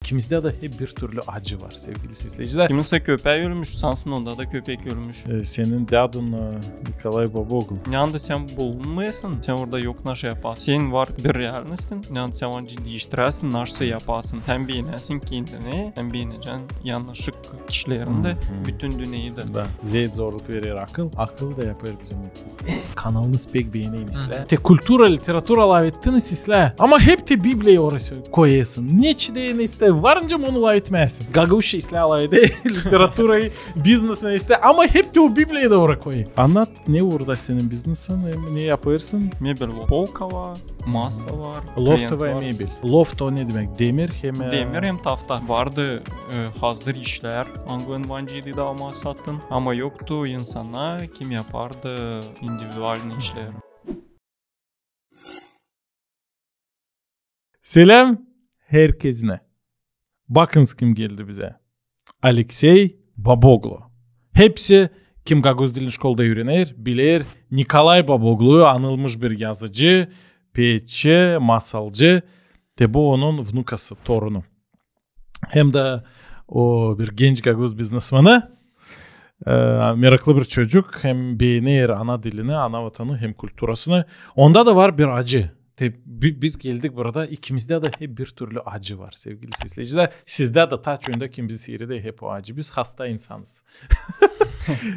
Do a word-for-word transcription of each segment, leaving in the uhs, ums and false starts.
İkimizdä dä hep bir türlü acı var, sevgili sesleyici. Kiminsa köpää ölmüş, sansın onda da köpek ölmüş. E, senin dädun, e, Nikolay Babaoglu. Neredä sän bulunmêêrsın, sän orada yok naşey yapasın. Senin var bir realnostin, neredä sän onu diiştirersin, naşey yapasın. Hem beenersin kendini, hem beenecän yanaşık kişilerin dä, bütün dünneyä dä. Da, zeet zorluk verer akıl, akıl da yapêr bizim. E, kanalınız pek beeneyim islää. Te kultura, literatura lafettiniz islää. Ama hep te Bibliyayı oraya koyêrsın. Neçin dä ne islää, varınca onu lafetmezsin. Gagauzça islää lafeder, literaturayı, biznesini islää. Ama hep te o Bibliyayı da oraya koyêr. Annat, ne uurda senin biznesin, hem ne yapêrsın? Mebel var. Polka var, masa var. Loftovaya mebel. Loft o ne demek? Demir hem, e, demir hem tafta. Vardı, e, hazır işlär, angılarını vancıydı da almaa satın. Ama yoktu insana, kim yapardı individualnıy işleri. Seläm herkezinä. Bakınız, kim geldi bizä. Aleksey Babaoglu. Hepsi, kim gagauz dilini şkolada üürener, biler, Nikolay Babaoglu, anılmış bir yazıcı, peetçi, masalcı. Te bu onun vnukası, torunu. Hem dä o bir genç gagauz biznesmeni, e, meraklı bir çocuk, hem beener ana dilini, ana vatanını, hem kulturasını. Onda da var bir acı. Te bi-, biz geldik burada, ikimizdä dä hep bir türlü acı var, sevgili sesleyici. Sizdä dä, taa çoyunda, kim bizi siireder, hep o acı. Biz hasta insanız.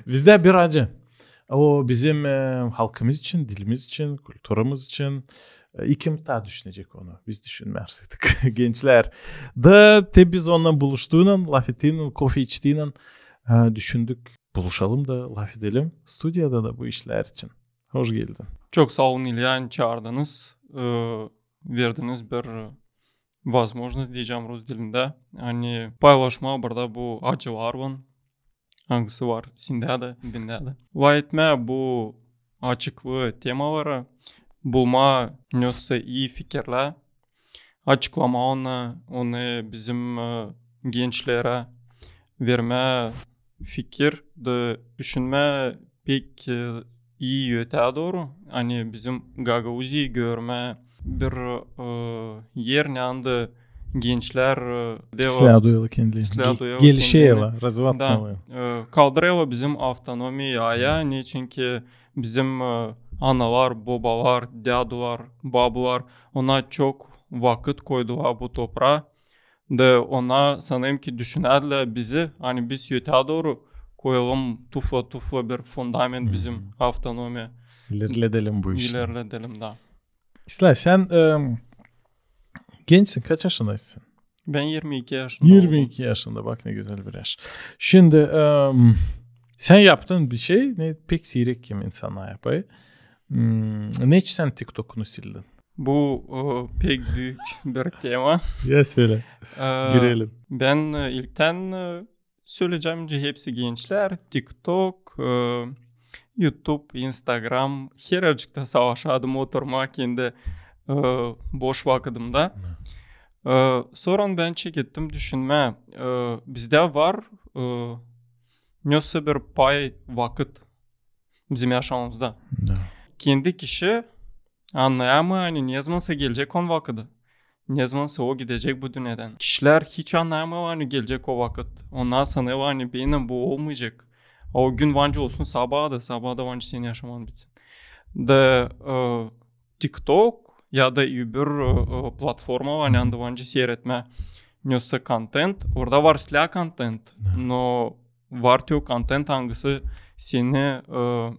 Bizdä bir acı. O bizim, e, halkımız için, dilimiz için, kulturamız için, e, kim taa düşünecek onu? Biz düşünmärsäk, gençlär. Da te biz onunnan buluştuunnan, lafettiinnan, kofe içtiinnan, e, düşündük, buluşalım da lafedelim studiyada da bu işlär için. Hoş geldin. Çok saa olun, İlya, ani çaardınız, e, verdiniz bir, e, возможность, deyecäm rus dilindä, ani paylaşmaa burada bu acılarlan, angısı var sendä dä, bendä dä. Lafetmää bu açıklı temaları, bulmaa nesä ii fikirlär, açıklamaa onu, onu bizim, e, gençlerä, vermää fikir da düşünmää pek, e, ii ötää dooru. Ani bizim Gagauziyayı görmää bir, e, er, neredä gençlär, e, islää duyalı kendilerini. Ge-, gelişeerlär, развиваться. Da, e, kaldırêrlar bizim avtonomiyayı ayaa, neçin ki bizim, e, analar, bobalar, dädular, babular, onnar çok vakıt koydular bu topraa. Da onnar, sanêrım ki, düşünärdilär bizi, ani biz ötää dooru koyalım tufla-tufla bir fundament bizim avtonomiya. İlerledelim bu işi. İlerledelim, da. İslää, sän, e, gençsin, kaç yaşındaysın? Bän irmi iki yaşında oldum. İrmi iki yaşında, bak ne gözäl bir yaş. Şindi, e, sän yaptın bir şey, ne pek siirek kim insannar yapêr. Hmm, neçin sän TikTokunu sildin? Bu, e, pek büük bir tema. Ya sölä. E, girelim. Bän, e, ilktän, e, söleyecäm, hepsi gençlär, TikTok, e, YouTube, Instagram, heracıkta savaşardım oturmaa kendi, e, boş vakıdımda. E, sora bän çekettim düşünmää. E, bizdä var, e, nesä bir pay vakıt bizim yaşamamızda. Da. Kendi kişi annayamêêr, ani nezamansa gelecek onun vakıdı. Nezamansa o gidecek bu dünnedän. Kişilär hiç annayamêêr, ani gelecek o vakıt. Onnar sanêrlar, ani bän bu olmayacek. O gün vancı olsun sabaa da, sabaa da vancı senin yaşaman bitsin. Da, e, TikTok ya da öbür, e, e, platforma var, ani anda vancı siiretmää nesä kontent. Orada var islää kontent. Da. No var te o kontent, angısı seni, e,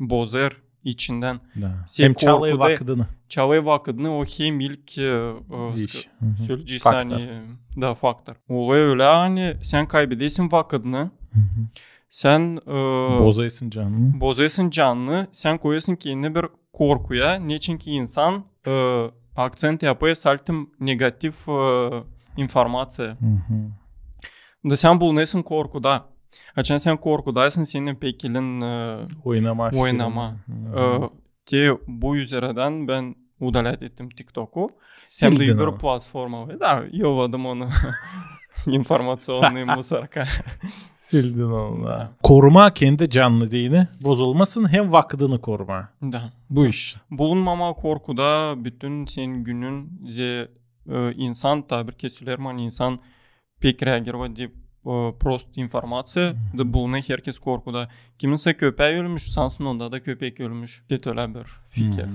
bozêr içindän. Da. Hem çalêr vakıdını. Çalêr vakıdını, o hem ilk, e, e, söleyecäm, ani, da, faktor. Olêr ölä, ani sän kaybedersin vakıdını. Sän, e, bozêrsın canını. Bozêrsın canını, sän koyêrsın kendini bir korkuya, neçin ki insan, e, akcent yapêr salt negativ, e, informaţiya. Da sän bulunêrsın korkuda. Açan sän korkudaysın, seni pek elin, e, oynamaa. E, te bu üzerändän bän удалять ettim TikToku. Hem dä öbür platforma. Da, yolladım onu informaţionnıy musorka. Sildin onu, da. Korumaa kendi canını deyni, bozulmasın, hem vakıdını korumaa. Da. Bu iş. Bulunmamaa korkuda, bütün senin günün ze e, insan, taa bir kerä söleerim, ani insan pek reagirova deyni, e, prost informaţiya, da bulunêr herkez korkuda. Kiminsä köpää ölmüş, sansın onda da köpek ölmüş. Te ölä bir fikir.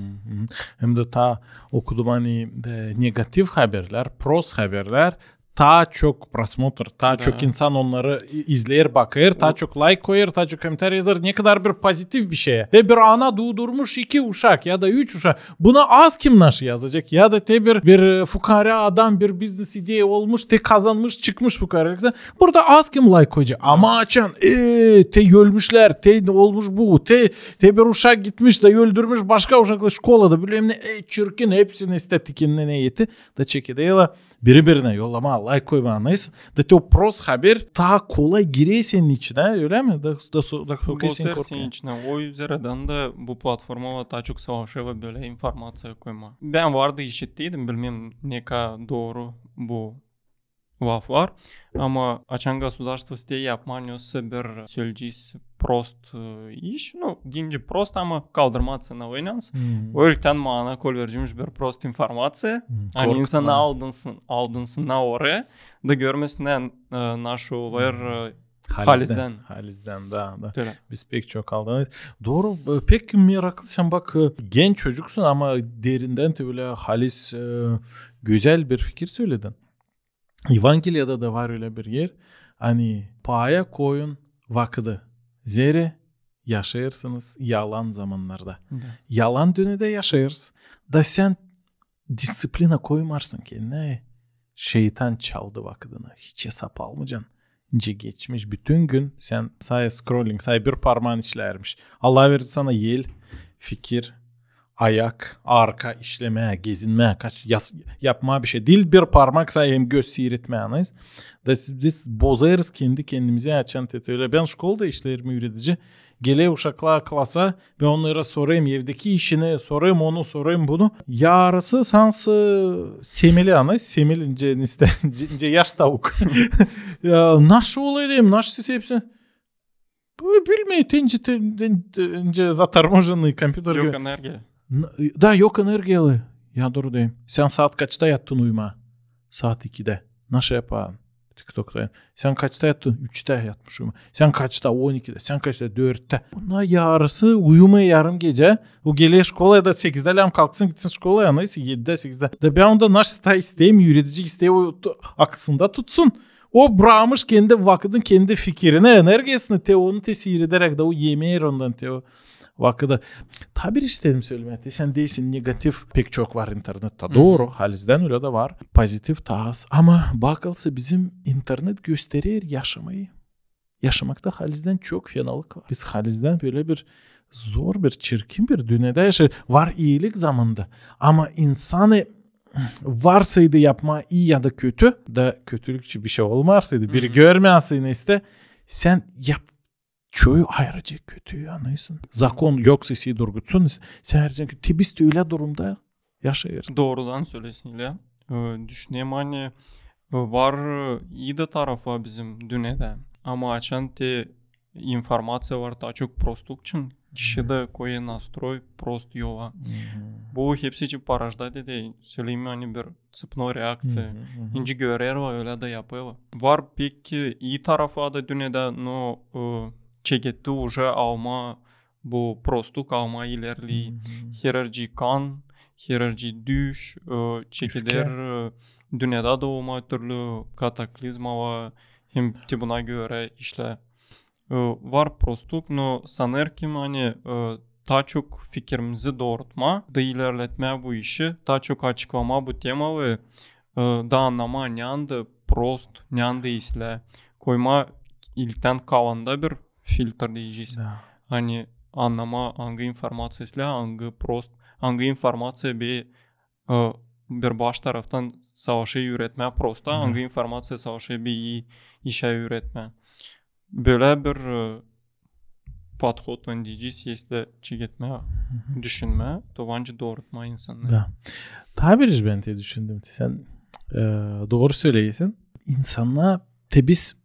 Hem dä taa okudum, ani, e, negativ haberlär, prost haberlär, taa çok prosmotr, taa çok insan onnarı i-, izleer, bakêr, taa çok layk koyêr, taa çok komentariy yazêr, ne kadar bir pozitiv bir şey. Te bir ana duudurmuş iki uşak ya da üç uşak. Buna az kim naşey yazacek. Ya da te bir, bir, e, fukara adam, bir biznes ideya olmuş, te kazanmış, çıkmış fukaralılıktan. Burada az kim layk koyacek. Ama açan, e, te ölmüşlär, te olmuş bu, te, te bir uşak gitmiş da öldürmüş başka uşakları şkolada, bilmäm ne, e, çirkin, hepsini istetikindä ne eti da çekeder biri-birinä yollamaa, layk koymaa, neysä. Da te o prost haber taa kolay girär senin içinä, ölä mi? Da, da, so-, da sokêr seni korkuya. Senin içinä. O üzerindän dä bu platforma taa çok savaşêr bölä informaţiya koymaa. Bän vardı işittiydim, bilmäm ne kadar dooru bu laflar. Ama açan gosudarstvo isteer yapmaa nesä bir, söleyecez, prost, e, iş, nu, dincä prost, ama kaldırmaa ţenavıynan. O ülktän maana kolverciymiş bir prost informaţiya. Ani insanı aldınsın, aldınsın na oraya, da görmesin ne, e, naşı olêr, e, halizdän. Halizdän, da, da. Biz pek çok aldınêrız. Dooru, e, pek meraklı sän bak, e, genç çocuksun, ama derindän te ölä halis, e, gözäl bir fikir söledin. Evangeliyada da var ölä bir er, ani paya koyun vakıdı. Zerä yaşêêrsınız yalan zamannarda. Da. Yalan dünedä yaşêêrız. Da sän disţiplina koymarsın kendinä, şeytan çaldı vakıdını. Hiç esap almayacan. İncä geçmiş bütün gün sän say scrolling, say bir parmaan işlärmiş. Allah verdi sana el, fikir, ayak, arka, işlemää, gezinmää, kaç, yas-, yapmaa bir şey. Diil bir parmak say hem göz siiretmää, anêêrsın. Da biz, biz bozêrız kendi kendimizi, açan te ölä. Bän şkolada işleerim üüredici. Geler uşaklar klasa, bän onnara sorêrım, evdeki işini sorêrım, onu sorêrım, bunu. Yarısı sansın semeli, anêêrsın, semeli, incä, nicä, nicä yaş tavuk. Ya, naşı olêr deyni, naşı siz hepsi? Bu bilmeer, te nicä, te, te, te nicä zaторможенный kompyuter gibi. Yok energiya. Da, yok energiyalı. Ya, dur deyni. Sän saat kaçta yattın uyumaa? Saat ikidä. Naşı yapêrım? TikTokta. Sän kaçta yattın? Üçtä yatmış uyumaa. Sän kaçta? On ikidä. Sän kaçta? Dörttä. Bunnar yarısı uyumêêr yarım gecä. O geler şkolaya da sekizdä lääm kalksın, gitsin şkolaya, neysä, edidä, sekizdä. Da bän onda naşı taa isteerim, üüredici isteer o tu-, aklısında tutsun. O brakmış kendi vakıdını, kendi fikirini, energiyasını, te onu te siirederäk da o imeer ondan te o vakıdı. Taa bir iş istedim sölemää. Te sän deersin negativ pek çok var internettä. Dooru, halizdän ölä dä var. Pozitiv taa az. Ama bakılsa bizim internet gösterer yaşamayı. Yaşamakta halizdän çok fenalık var. Biz halizdän bölä bir zor, bir çirkin bir dünnedä yaşêêrız. Var iilik zamanında. Ama insanı varsaydı yapmaa ii ya da kötü, da kötülükçü bir şey olmarsaydı, biri görmeyäsaydı ise, sän yap-, çoyu ayıracek kötüyü, anêêrsın. Zakon yoksa seni durgutsun, sän ayıracan kötüyü. Te biz ölä durumda yaşêêrız. Doorudan söleersin, İlya. E, düşünerim, ani, e, var, e, ii dä tarafı bizim dünnedä. Ama açan te informaţiya var taa çok prostluk için, kişi dä koyêr nastroy prost yola. Bu hepsi için порождать eder, söleerim, ani bir цепной реакция. İncä görer var, ölä dä yapêr var. Var pek ii tarafı da dünnedä, no, e, çeketti уже almaa bu prostluk, almaa ilerleer. Herercii kan, herercii düş, e, çekeder, e, dünnedä dä olmaa türlü kataklizmalar, hem te buna görä işlär. E, var prostluk, no sanêrım, ani, e, taa çok fikirimizi doorutmaa da ilerletmää bu işi, taa çok açıklamaa bu temaları, e, da annamaa, neredä prost, neredä islää, koymaa ilktän kalanda bir filtr deyecez. Da. Ani annamaa, angı informaţiya islää, angı prost, angı informaţiya bir, e, bir baş taraftan savaşêr üüretmää prosta, angı informaţiya savaşêr bir ii işä üüretmää. Bölä bir, e, подход, deyecez, если çeketmää, düşünmää, to bence doorutmaa insannarı. Da. Taa bir iş bän te düşündüm. Sän, e, dooru söleersin. İnsannar, te biz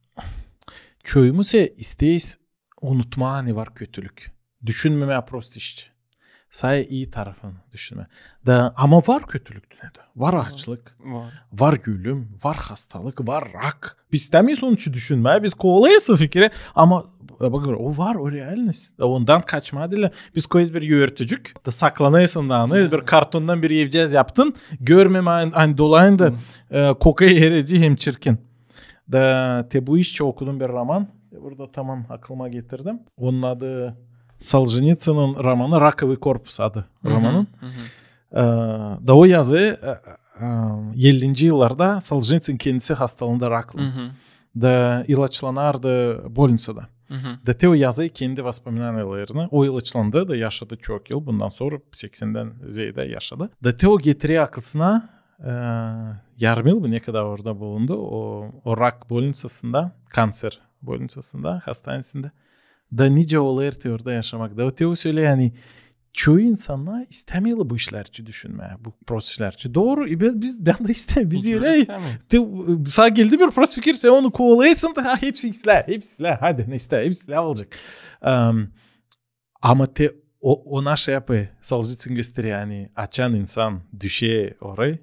çoyumuz isteeriz unutmaa, ani var kötülük. Düşünmemää prost iş. Sade ii tarafını düşünmää. Da, ama var kötülük dünnedä. Var açlık, var ölüm, var hastalık, var rak. Biz istämeeriz onun için düşünmää. Biz kovalêêrız o fikiri. Ama, e, bakın, o var, o realnost. Da ondan kaçmaa diil. Biz koyêrız bir örtücük, da saklanêrsın da, ani bir kartondan bir evcääz yaptın. Görmemää, ani dolayın da, e, kokaa erecii hem çirkin. Da te bu işçä okudum bir roman. E, burada tamam aklıma getirdim. Onun adı Soljenitsin'in romanı "Rakovıy korpus" adı romanın. E, da o yazı, e, e, ellinci yıllarda Soljenitsin kendisi hastalandı raklan. Da ilaçlanardı bolnitsada. Da te o yazı kendi воспоминанияlarını, o ilaçlandı da yaşadı çok yıl. Bundan sora seksendän zeedä yaşadı. Da te o getirer aklısına, e, yarım yıl mı, ne kadar orada bulundu, o, o rak bolnitsasında, kanser bolnitsasında, hastanesindä. Da nicä olêr te orada yaşamak. Da te o söleer, ani çoyu insannar istämeerlär bu işlär için düşünmää, bu prost işlär için. Dooru, e, biz, biz, bän dä istämeerim. Biz ölä, te, e, sana geldi bir prost fikir, sän onu kovalêêrsın, ha, hepsi islää, hepsi islää, hadi, ne islää, hepsi islää olacek. Em, ama te o, o naşey yapêr, Soljenitsin gösterer, ani açan insan düşer orayı,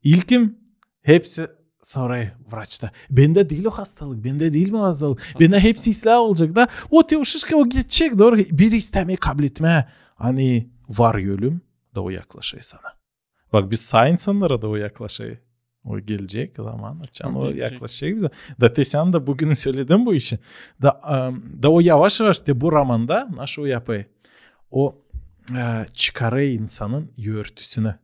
ilkin hepsi sorêr vraçta: "Bendä diil o hastalık, bendä diil o hastalık, bendä hepsi islää olacek da." O te o şişka, o geçecek, dooru, biri istämeer kabletmää, ani var ölüm, da o yaklaşêr sana. Bak, biz saa insannara da o yaklaşêr. O gelecek zaman, açan o yaklaşacek bize. Da te sän dä büün söledin bu işi. Da, em, da o yavaş-yavaş, te bu romanda naşey o yapêr? O, e, çıkarêr insanın örtüsünü.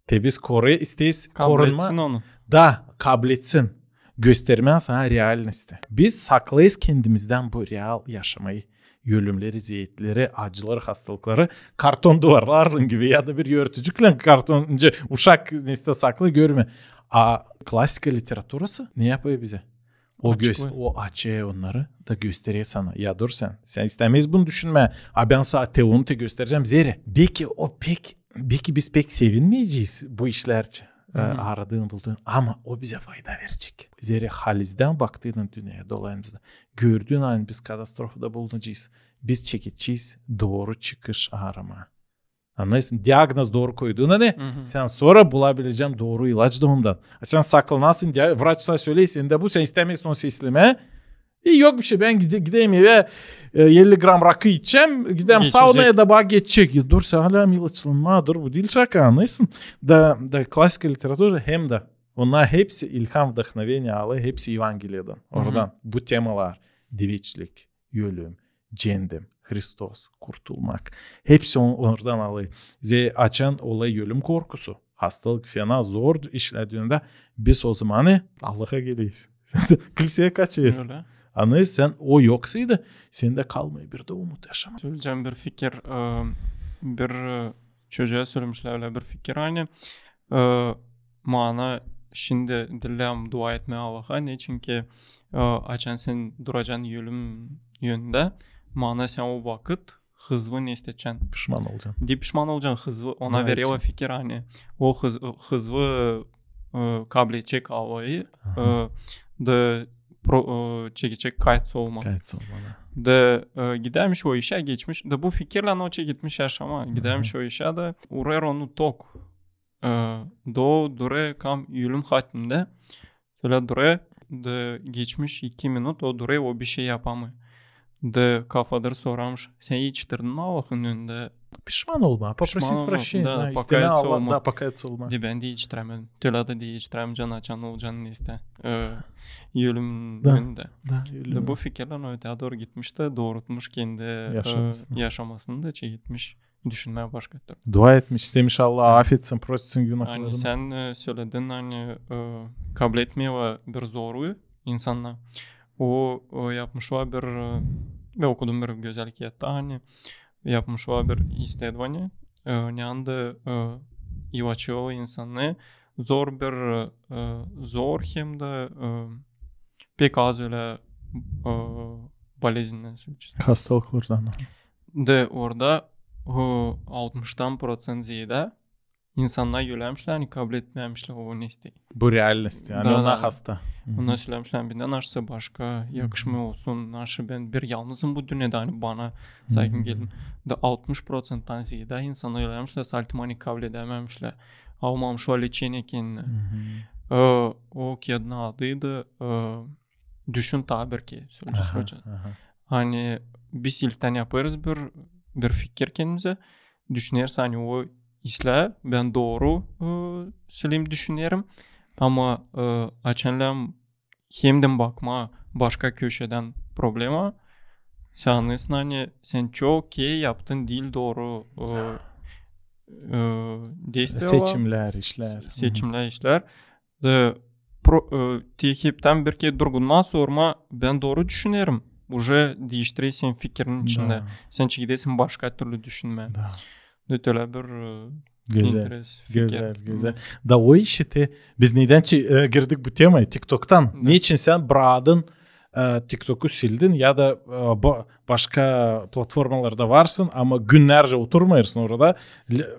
Te biz koruyêr, isteeriz korunmaa. Kabletsin onu. Da, kabletsin. Göstermää sana realnosti. Biz saklayêrız kendimizdän bu real yaşamayı. Ölümleri, zeetleri, acıları, hastalıkları karton duvarlarlan gibi ya da bir örtücüklän karton, nicä uşak, ne isteer, saklêêr, görmeer. A klasika literaturası ne yapêr bizä? O gös-, o açêr onnarı da gösterer sana. Ya dur sän. Sän istämeersin bunu düşünmää. A bän sana te onu te gösterecäm. Zerä, beki o pek, beki biz pek sevinmeyecez bu işlär için, e, aradın, buldun. Ama o bizä fayda verecek. Zerä halizdän baktıynaan dünneyä dolayımızda, gördüynaan, ani biz katastrofada bulunacez, biz çekecez dooru çıkış aramaa. Annêêrsın, diagnoz dooru koyduynaan, ani sän sora bulabileceksin dooru ilaç da ondan. A sän saklanêrsın, dia-, vraç sana söleer, sendä bu, sän istämeersin onu seslemää. E, yok bişey, bän gide-, gideyim evä, e, elli gram rakı içecäm, gideyim saunaya da bana geçecek. E, dur, sän hali ilaçlanmaa, dur, bu diil şaka, annêêrsın. Da, da klasika literatura hem dä, onnar hepsi ilham, вдохновение alêr, hepsi Evangeliyadan. Oradan bu temalar, diveçlik, ölüm, cendem, Hristos, kurtulmak. Hepsi on-, oradan alêr. Zerä açan olêr ölüm korkusu, hastalık, fena zor işlär dünnedä, biz o zamanı Allaha geleriz. Kilseyä kaçêrız. Ölä. Annêêrsın, sän o yoksaydı, sendä kalmêêr bir dä umut yaşamaa. Söleyecäm bir fikir, e, bir, e, çocuğa sölemişlär ölä bir fikir, ani, e, mana şindi dileerim dua etmää Allaha, neçinki, e, açan sän duracan ölüm önündä, mana sän o vakıt hızlı ne isteçän? Pişman olacan. Diil pişman olacan, hızlı, ona verä o fikir, ani o hız-, hızlı, e, kabledecek alayı, e, da pro-, e, çekecek kayıt soulmaa. Kayıt soulmaa, da. Da, e, gidärmiş o işä, geçmiş, da bu fikirlän o çeketmiş yaşamaa. Gidärmiş o işä da urêr onu tok. E, da o durêr kam ölüm hatindä. Şölä durêr, da geçmiş iki minut, o durêr, o bişey yapamêêr. Da kafadır sorarmış: "Sän etiştirdin mi Allahın önündä?" Pişman olmaa, попросить прощения, da, istemää Allahtan, da, покаяться olmaa. Da bän dä etiştirämedim. Tölä dä etiştirämeyecän, açan olacan ne isteer, e, ölüm önündä. Da, ölüm. Da bu fikirlän o öteyä dooru gitmiş da, doorutmuş kendi, e, yaşamasını da, çeketmiş düşünmää başka türlü. Dua etmiş, istemiş Allah afetsin, простит günahlarını. Ani sän, e, söledin, ani, e, kabletmeer bir zoru insannar. O, e, yapmış var bir, e, bän okudum bir gözäl kiyatı, ani yapmış var bir исследование, e, neredä, e, ilaçlêêrlar insannarı zor bir, e, zor hem dä, e, pek az ölä, e, болезненный, hastalıklardan. Da orada, e, altmıştan proţent zeedä insannar ölärmişlär, ani kabletmärmişlär o ne isteer. Bu realnost, ani onnar hasta. Onnar sölemişlär, bendä naşısa başka yakışmêêr olsun, naşı bän bir yalnızım bu dünnedä, ani bana saygım gelin. Da altmış proţenttan zeedä insannar ölä demişlär, saatim ani kabledämemişlär, almamış o leçeniye kendinä. E, o kiyadın adıydı, e, Düşün taa bir kerä, söleyecäm. Ani biz ilktän yapêrız bir, bir fikir kendimizä. Düşüneriz, ani o islää, bän dooru, e, söleyim, düşünerim. Ama, e, açan lääm hemdän bakmaa başka köşedän problema, sän annêêrsın, ani sän çok kerä yaptın diil dooru, e, e, действия, seçimnär, işlär. Seçimnär, işlär. Da pro-, e, te heptän bir kerä durgunmaa, sormaa, bän dooru düşünerim. Uje diiştirer senin fikirini içindä. Sän çekedersin başka türlü düşünmää. Da ölä bir, e, gözäl, interes fikir. Gözäl, gözäl. Da o işi te, biz nedän çe-, e, girdik bu temaya? TikToktan. Neçin sän brakadın, e, TikToku sildin ya da, e, ba-, başka platformalarda varsın, ama günnercä oturmêêrsın orada. Le-,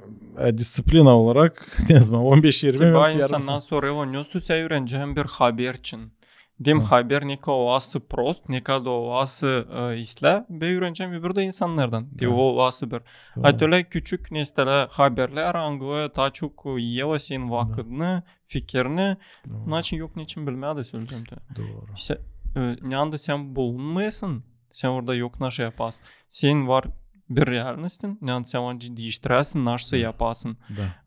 e, disţiplina olarak, ne zaman, on beş irmi minut, yarım saat. Te baa insannar sorêr, nasıl sän üürenecäsin bir haber için? Deyim, haber nekadar o prost, nekadar o, e, islää, bän üürenecäm öbür dä insannardan. Te o bir. A te ölä küçük, nesnelär, haberlär, angıları taa çok, e, iyer senin vakıdını, fikirini. Onnar için yok neçin bilmää dä, söleyecäm. Dooru. Sän, e, neredä sän bulunmêêrsın, sän orada yok naşey yapasın. Senin var bir realnostin, neredä sän onu diiştirersin, naşey yapasın.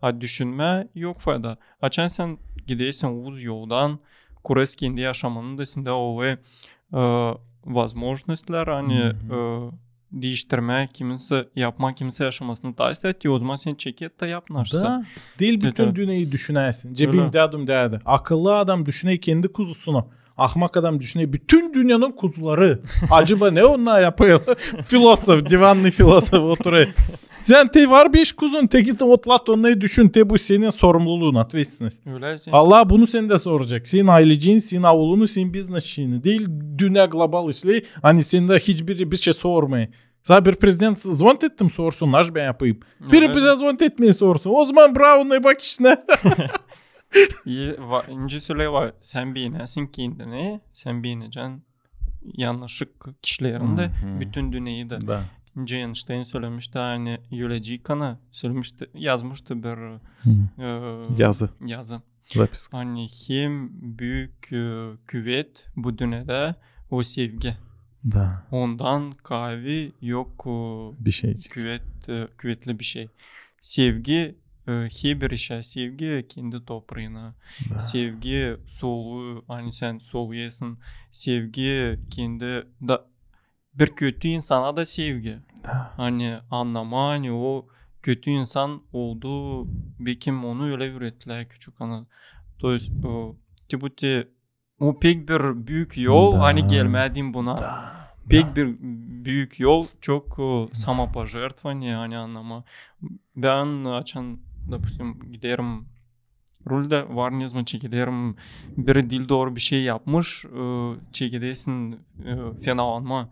A düşünmää yok fayda. Açan sän gidersin uz yoldan, kurêrsın kendi yaşamanı da, sendä olêr, e, возможностьлär, ani, e, diiştirmää kiminsä, yapmaa kiminsä yaşamasını taa islää, te ozaman sän çeket da yap naşey. Da, diil bütün dünneyi düşünersin. Cebin dädum dädi. Akıllı adam düşüner kendi kuzusunu. Ahmak adam düşüner bütün dünnenin kuzuları. Acaba ne onnar yapêr? Filosof, divannıy filosof oturêr. Sän te var beş kuzun, te git otlat, onnarı düşün, te bu senin sorumluluun, ответственность. Ölä. Allah bunu sendä soracek. Senin aylecin, senin avulunu, senin biznes işini. Diil dünnä global işleri, ani sendä hiç biri bir şey sormêêr. Sana bir prezident zvonit etti mi, sorsun, naşey bän yapayım? Biri bizä zvonit etmeer, sorsun. Ozaman bravo, ne bak işinä. İnci söley var, sän beenersin kendini, sän beenecän yanaşık kişilerin dä, bütün dünneyi dä. Da. İnci Eynşteyn sölemişti, ani ölecek ana, sölemişti, yazmıştı bir, e, yazı. Yazı. Записка. Ani hem büük, e, kuvet bu dünnedä o sevgi. Da. Ondan kaavi yok, e, bir şey. Kuvet, e, kuvetli bir şey. Sevgi, e, herbir işä sevgi, kendi topraana. Da. Sevgi soluu, ani sän soluyêrsın. Sevgi kendi da, bir kötü insana da sevgi. Da. Ani annamaa, ani o kötü insan oldu, bekim onu ölä üürettilär küçük ana. То есть, e, te bu te O pek bir büük yol, ani gelmää deyni buna. Pek bir büük yol, çok, e, самопожертвование, ani annamaa. Bän açan, допустим, giderim ruldä, var ne zaman çekederim, biri diil dooru bir şey yapmış, e, çekedersin, e, fenalanmaa.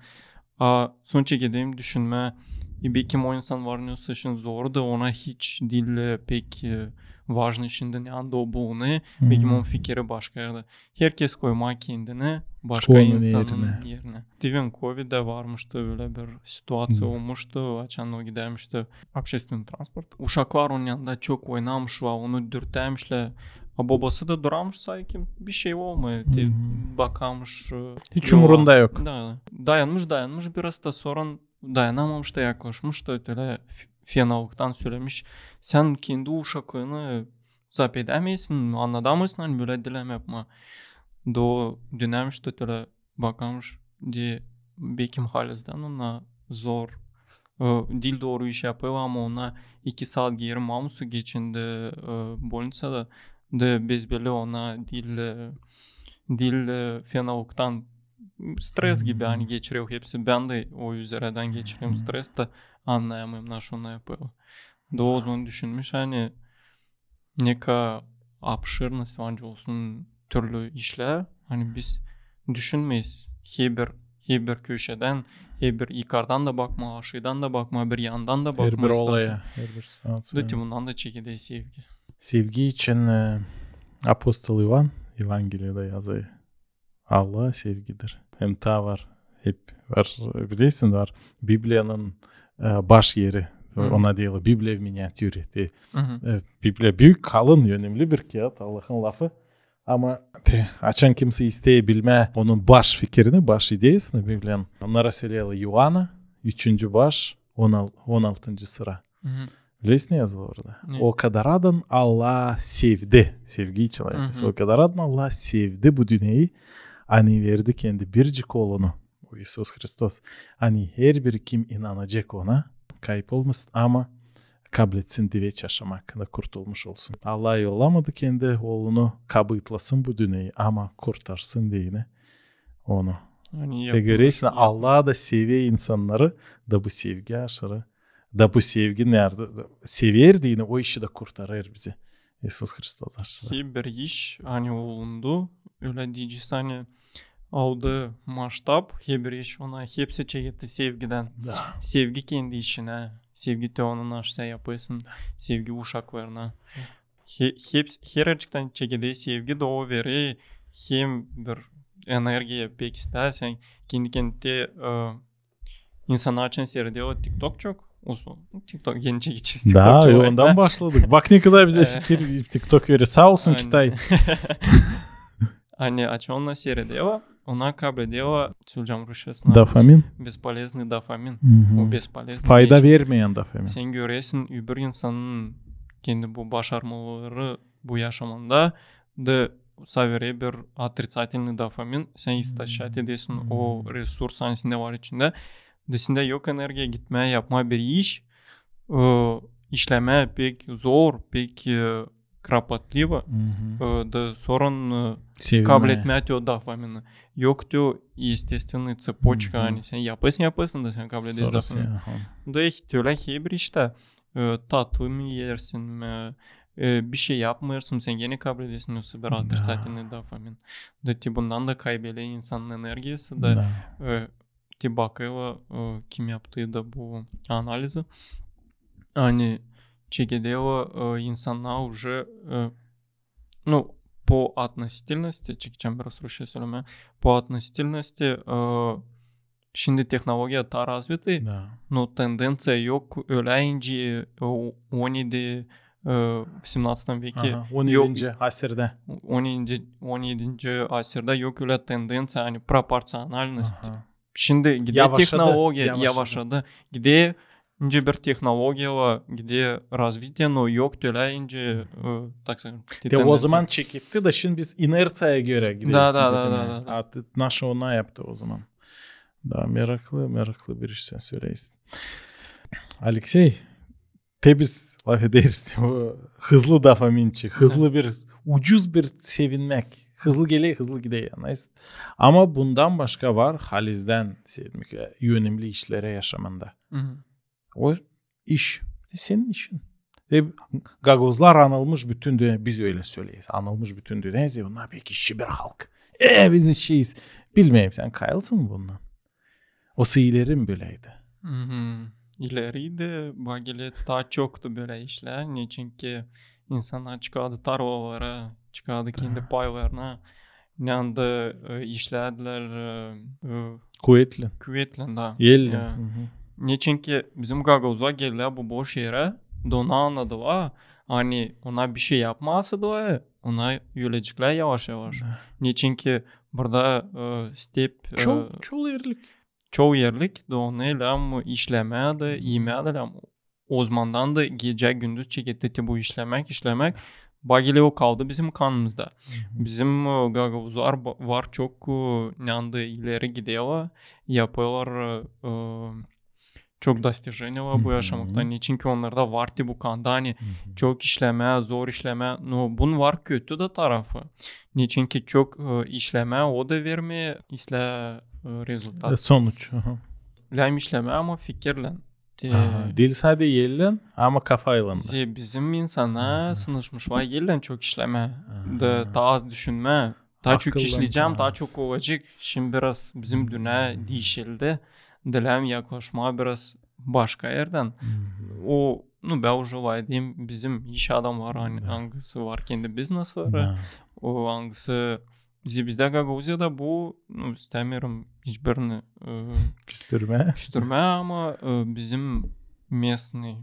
A, sora çekederim düşünmää, e, bekim o insan var ne zaman işin zordu, ona hiç diil, e, pek, e, важно işindä, neredä o bulunêr, bekim onun fikiri başka erdä. Herkez koymaa kendini başka insanın erinä. Stephen Covy'dä varmıştı ölä bir situaţiya olmuştu, açan o gidärmişti общественный транспорт. Uşaklar onun yanında çok oynamışlar, onu dürtämişlär. A bobası da durammış, sanki bir şey olmêêr, te bakarmış, e, hiç umurunda yok. Da, dayanmış, dayanmış biraz da, sora dayanamamış da, yaklaşmış da, ölä f-, fenalıktan sölemiş: "Sän kendi uşaklarını zap edämeersin, annadamêêrsın, ani bölä diil yapmaa." Da o dönärmiş da ölä bakarmış, deer, bekim halizdän ona zor, e, diil dooru iş yapêr, ama ona iki saat geeri mamusu geçindi, e, bolniţada, da besbelli ona diil, e, diil, e, fenalıktan stres gibi, ani geçirer hepsi. Bän dä o üzerädän geçirerim stres da, annayamêêrım, naşı onu yapêr. Da o zaman düşünmüş, ani neka обширность var, olsun türlü işlär. Ani biz düşünmeeriz herbir, herbir köşedän, herbir yukardan da bakmaa, aşaadan da bakmaa, bir yandan da bakmaa. Herbir olaya, herbir situaţiya. Da te bundan da çekeder sevgi. Sevgi için, e, apostol İvan Evangeliyada yazêr. Allah sevgidir. Hem taa var, hep var, bilersin, var Bibliyanın e, baş eri. Ona deerlär Bibliya v miniatüri. E, Bibliya büük, kalın, önemli bir kiyat, Allahın lafı. Ama te, açan kimsey isteer bilmää onun baş fikirini, baş ideyasını Bibliyanın, onnara söleerlär Yuvana, üçüncü baş, on al-, on altıncı sıra. Bilersin ne yazılı orada? O kadaradan Allah sevdi. Sevgi için. O kadaradan Allah sevdi bu dünneyi, ani verdi kendi biricik oolunu, o İisus Hristos, ani herbiri kim inanacek ona, kayıp olmasın, ama kabletsin diveç yaşamak da kurtulmuş olsun. Allah yollamadı kendi oolunu kabıtlasın bu dünneyi, ama kurtarsın deyni onu. Te göreersin, Allah da sever insannarı, da bu sevgi aşırı. Da bu sevgi neredä? Sever deyni, o işi dä kurtarêr bizi. İisus Hristos aşırı. Herbir iş, ani olundu, ölä deyecez, ani aldı maştab, herbir iş, ona hepsi çeketti sevgidän. Sevgi kendi işinä, sevgi te onu, nasıl sän yapêrsın, sevgi uşaklarına. He-, heps-, herçektän çekeder sevgi, da o verer hem bir energiya, pek islää sän kendi-kendinä, e, insannarı açan seyredä TikTok çok. Uzun. TikTok, genä çekecez TikTok. Da, ondan başladık. Bak, ne kadar bizä fikir TikTok verer. Saa olsun Kitay. Ani açan onu seyredä, ona kabledä, söleyecäm rusça. Dopamin. Бесполезный дофамин. O бесполезный. Fayda vermeyän dopamin. Sän görersin, öbür insanın kendi bu başarmaları bu yaşamında da saa verer bir отрицательный дофамин, sän истощать edersin o resurs, ani sendä var içindä. Da sendä yok energiya gitmää, yapmaa bir iş, e, işlemää pek zor, pek, e, кропотливо, e, da sora, e, kabletmää te o dofamini. Yok te o естественный цепочка, ani sän yapêrsın, yapêrsın da sän kabledäsin dofamini. Da ölä herbir iştä, e, tatlı mı ersin, e, e, bişey yapmêêrsın, sän genä kabledäsin o sıra отрицательный дофамин. Da te bundan da kaybelä insanın energiyası da, e, te bakêrlar, e, kim yaptı da bu analizi. Ani çekedä o, e, insannar уже, e, ну, по относительности, çekecäm biraz rusça sölemää, по относительности, e, şindi tehnologiya taa развитый, но тенденция yok ölä incä, e, on edi, e, в семнадцатом веке. Aha, on edinci asırdä. On edi, on edinci asırdä yok ölä тенденция, ani пропорциональность. Aha. Şindi gidä tehnologiya yavaşadı. Gidä incä bir tehnologiya var, gidä развитие, но yok ölä incä, e, так скажем, te o zaman çeketti da şindi biz inerţiyaya görä gideriz. Da, da, da. Nasıl ona yaptı o zaman. Da, meraklı, meraklı bir iş sän söleersin. Aleksey, te biz lafederiz te bu hızlı dofaminci, hızlı bir, ucuz bir sevinmäk. Hızlı geler, hızlı gider, yani. Ama bundan başka var halizdän sevinmäk, önemli işlerä yaşamanda. O iş. Senin işin. E, gagauzlar anılmış bütün dünnä, biz ölä söleeriz. Anılmış bütün dünnä, e, bunnar pek işçi bir halk. E, biz işçiyiz. Bilmeerim, sän kayılsın mı bundan? O ileri mi böleydi? İleriydi, bak, ölä taa çoktu bölä işlär. Neçinki insannar çıkardı tarlalara, çıkardı kendi paylarına. Neredä, e, işlerdilär, e, e, kuvetlän. Kuvetlän, da. Ellän. Neçinki bizim gagauzlar geldilär bu boş erä, da onnar annadılar, ani onnar bişey yapmasa da, onnar öleceklär yavaş-yavaş. Neçinki burada, e, step, e, çol erlik. Çol erlik, da onnar lääm işlemää da, imää da lääm. Ozamandan da gecä-gündüz çeketti te bu işlemäk, işlemäk. Bak, ölä o kaldı bizim kanımızda. Bizim, e, gagauzlar var çok, e, neredä ileri giderlär, yapêrlar, e, çok достижениялар bu yaşamakta. Neçinki onnarda var te bu kanda, ani çok işlemää, zor işlemää. No, bunun var kötü da tarafı. Neçinki çok, e, işlemää, o da vermeer islää, e, rezultat. E, sonuç. Lääm işlemää, ama fikirlän. Diil sade ellän, ama kafaylan da. Bizim insannar sınışmış var ellän çok işlemää. Da taa az düşünmää. Taa çok işleyecäm, taa çok olacek. Şindi biraz bizim dünnä diişildi. Da lääm yaklaşmaa biraz başka erdän. O, no, bän uje lafedeyim, bizim iş adamnarı, angısı var kendi biznesleri. O, angısı Bizdä Gagauziyada bu, nu, istämeerim hiçbirini, e, küstürmää. Küstürmää, ama, e, bizim местный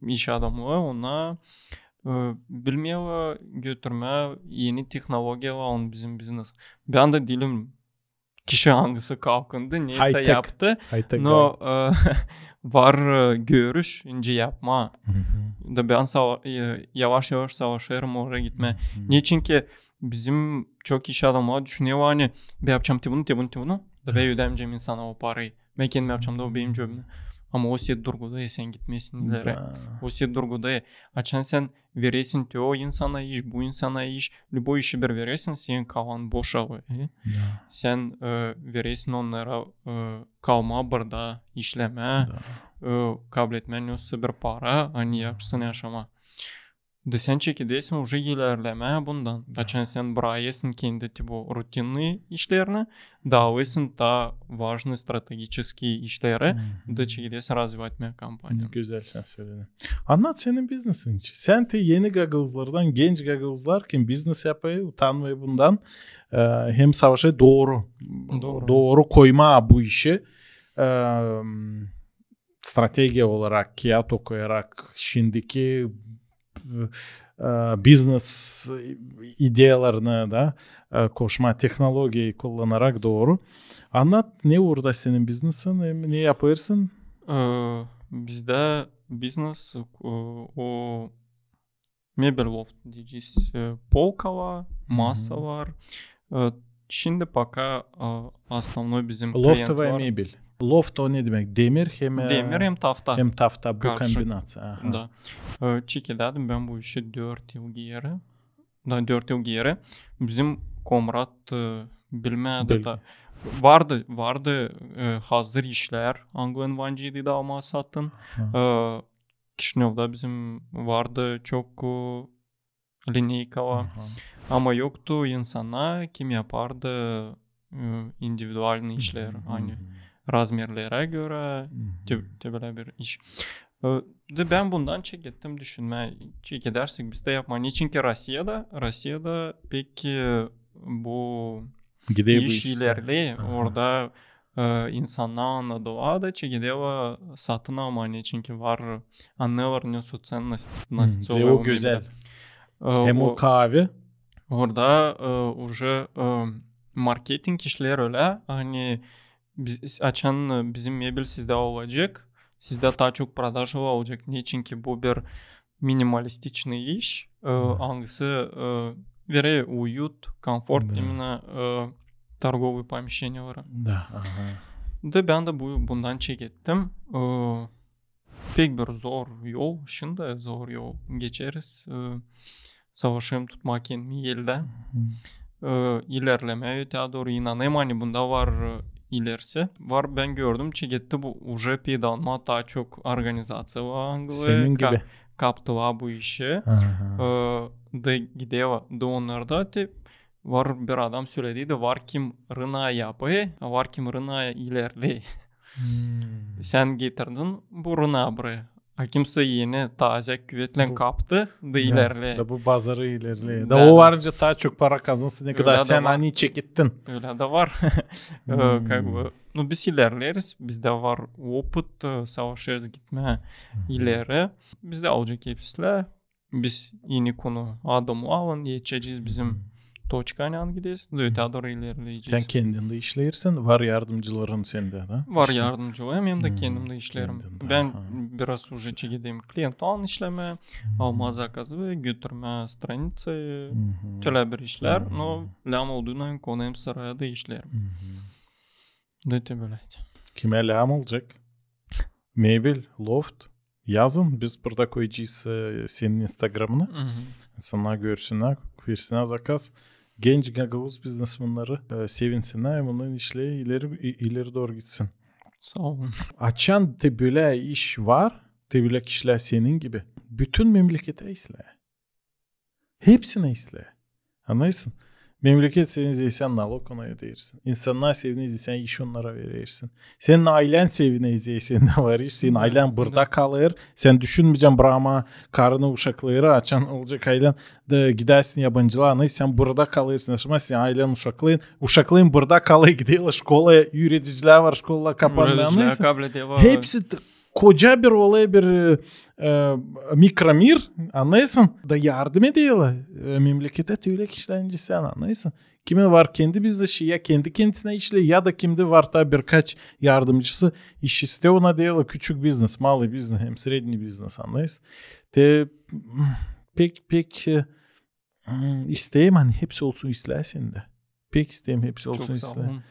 iş adamı ona, e, bilmeer götürmää eni tehnologiyaları bizim biznes. Bän dä diilim kişi, angısı kalkındı, neysä yaptı. No, e, var, e, görüş, nicä yapmaa. Da bän sava-, e, yavaş-yavaş savaşêrım oraya gitmää. Neçinki bizim çok iş adamı düşüner, ani bän yapacam te bunu, te bunu, te bunu. Da bän ödämeyecäm insana o parayı. Bän kendim yapacam da o benim cebimdän. Ama o sä durgudêr, sän gitmeersin ileri. O sä durgudêr. Açan sän veresin te o insana iş, bu insana iş, любой işi bir veresin, senin kafan boşalêr. Sän, e, veresin onnara, e, kalmaa burada, işlemää, e, kabletmää nesoy bir para, ani yaşasın yaşamaa. Da sän çekedersin уже ilerlemää bundan. Açan sän brakêrsın kendi te bu rutinni işlerini, da alêrsın taa важный стратегический işleri, da çekedersin развивать kompaniyanı. Gözäl sän söledin. Annat senin biznesin için. Sän te eni gagauzlardan, genç gagauzlar, kim biznes yapêr, utanmêêr bundan, e, hem savaşêr dooru. Dooru. Dooru koymaa bu işi. E, strategiya olarak, kiyat okuyarak, şindiki, e, biznes ideyalarını da, e, koşmaa, tehnologiyayı kullanarak dooru. Annat, ne uurda senin biznesin, hem ne yapêrsın? E, bizdä biznes, e, o mebel loft deyecez, e, polkalar, masalar. E, şindi пока, e, основной bizim klient var. Loftovaya mebel. Loft o ne demek? Demir hem, e, demir hem tafta. Hem tafta, bu kombinaţiya. Aha. Da. E, çekedärdim bän bu işi dört yıl geeri. Da, dört yıl geeri. Bizim komrat, e, bilmää da, vardı, vardı, e, hazır işlär, angılarını vancıydı da almaa satın. E, Kişinövda bizim vardı çok, e, lineykalar. Ama yoktu insana, kim yapardı, e, individualnıy işlär. Ani razmerlerä görä, te-, te bölä bir iş. E, da bän bundan çekettim düşünmää, çekedärsek biz dä yapmaa. Neçinki Rossiyada, Rossiyada pek, e, bu iş ilerleer. Orada e, insannar annadılar da çekederlär satın almaa, neçinki var, annêêrlar, nesoy ценность вносит o mebelä. Hem o kaavi. Orada, e, уже, e, marketing işleer ölä, ani biz, açan, e, bizim mebel sizdä olacek, sizdä taa çok prodajalar olacek, neçinki bu bir минималистичный iş, e, angısı, e, verer уют, комфорт именно, e, торговый помещениялары. Da, aha. Da bän dä bu, bundan çekettim. E, pek bir zor yol, şindi zor yol geçeriz. E, savaşêrım tutmaa kendimi eldä. E, ilerlemää öteyä dooru inanêrım, ani bunda var, e, ilerisi. Var, bän gördüm, çeketti bu, уже peydalanmaa taa çok organizaţiyalar, angıları senin gibi kaptılar bu işi. E, da giderlär, da onnarda te var bir adam sölediydi, var kim rınaı yapêr, var kim rınaı ilerleer. Sän getirdin bu rınaı buraya. A kimsä eni tazä kuvetlän kaptı da ilerleer. Da bu bazarı ilerleer. Da o varınca taa çok para kazansın, ne kadar sän ani çekettin. Ölä dä var. E, как бы, nu, biz ilerleeriz, bizdä var opıt, e, savaşêrız gitmää ileri. Bizdä olacek hepsilär. Biz eni konu adımnarlan geçecez bizim toçka, ani gideriz, da öteyä dooru ilerleyecez. Sän kendin dä işleersin, var yardımcıların sendä, da? Var yardımcılarım, hem dä kendim dä işleerim. Bän biraz уже çekederim klientlarlan işlemää, almaa zakazı, götürmää straniţayı, tölä bir işlär, no lääzım olduynan konêrım sıraya da işleerim. Da te bölä. Kimä lääzım olacek mebel, loft, yazın, biz burada koyacez, e, senin instagramını. İnsannar görsünnär, versinnär zakaz. Genç gagauz biznesmenneri, e, sevinsinnär, hem onların işleri ileri, i-, ileri dooru gitsin. Saa olun. Açan te bölä iş var, te bölä kişilär senin gibi, bütün memleketä islää. Hepsinä islää. Annêêrsın? Memleket sevinecä, sän nalog ona ödersin. İnsannar sevinecä, sän iş onnara verersin. Senin aylän sevinecä, sendä var iş, senin aylän burada kalêr. Sän düşünmeyecän brakmaa karını, uşakları, açan olacek aylän da gidärsin yabancılıa, ne sän burada kalêrsın. Ama senin aylän, uşakların, uşakların burada kalêr, giderlär şkolaya, üüredicilär var, şkolalar kapanêr. Hepsi t- koca bir olay, bir e, e, mikromir, annêêrsın, da yardım ederlär e, memleketä te ölä kişilär nicä sän, annêêrsın. Kimin var kendi biznesi, ya kendi kendisinä işleer, ya da kimdä var taa birkaç yardımcısı, iş isteer ona, deerlär küçük biznes, малый бизнес hem средний бизнес, annêêrsın. Te pek, pek e, m, isteerim, ani hepsi olsun islää sendä. Pek isteerim, hepsi olsun islää.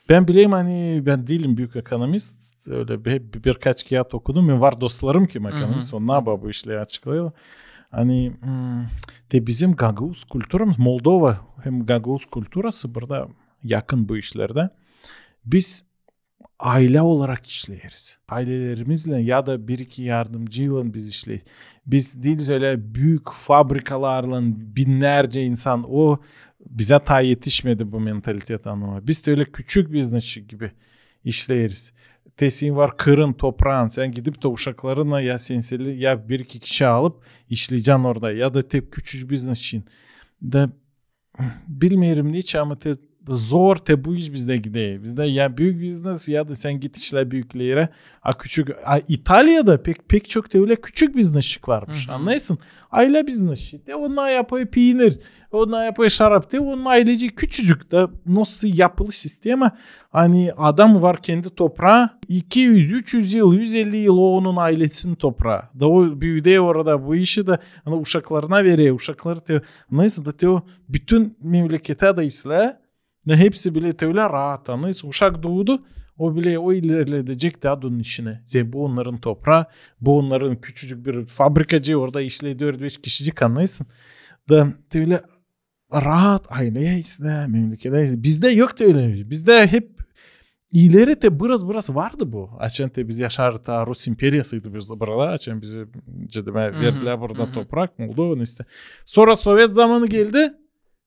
Bän bilerim, ani bän diilim büük ekonomist, ölä bir, hep birkaç kiyat okudum. Benim var dostlarım, kim ekonomist, onnar bana bu işleri açıklêêrlar. Ani m, te bizim gagauz kulturamız, Moldova hem gagauz kulturası burada yakın bu işlerdä. Biz aylä olarak işleeriz. Aylelerimizlän ya da bir-iki yardımcıylan biz işleeriz. Biz diiliz ölä büük fabrikalarlan binnärcä insan. O, bizä taa etişmedi bu mentalitet anlamaa. Biz dä ölä küçük biznesçi gibi işleeriz. Te senin var kırın, topraın, sän gidip tä uşaklarınnan ya senseli, ya bir-iki kişi alıp işleyecän orada, ya da te küçücük biznesçi. Da bilmeerim nicä, ama te zor te bu iş bizdä gider. Bizdä ya büük biznes, ya da sän git işlä büüklerä. A küçük, a İtaliyada pek, pek çok te ölä küçük biznesçik varmış. Annêêrsın? Aylä biznesçi. Te onnar yapêr piinir, onnar yapêr şarap, te onnar aylecä küçücük da, nasıl yapılı sistema. Ani adam var kendi topraa, iki üz, üç üz yıl, üz elli yıl o onun aylesinin topraa. Da o büüder orada, bu işi dä ani uşaklarına verer, uşakları te, neyse, da te o bütün memleketä dä islää, da hepsi bilä te ölä raat, ani uşak duudu, o bilä o ilerledecek taa onun işini. Zerä bu onnarın topraa, bu onnarın küçücük bir fabrikacı, orada işleer dört-beş kişicik, annêêrsın. Da te ölä raat ayleyä islää, memleketä islää. Bizdä yok te ölä. Bizdä hep ileri te biraz-biraz vardı bu. Açan te biz yaşardık taa Rus imperiyasıydı biz burada. Açan bizi, cidimä, verdilär burada toprak, Moldova, neyse. Sora sovet zamanı geldi.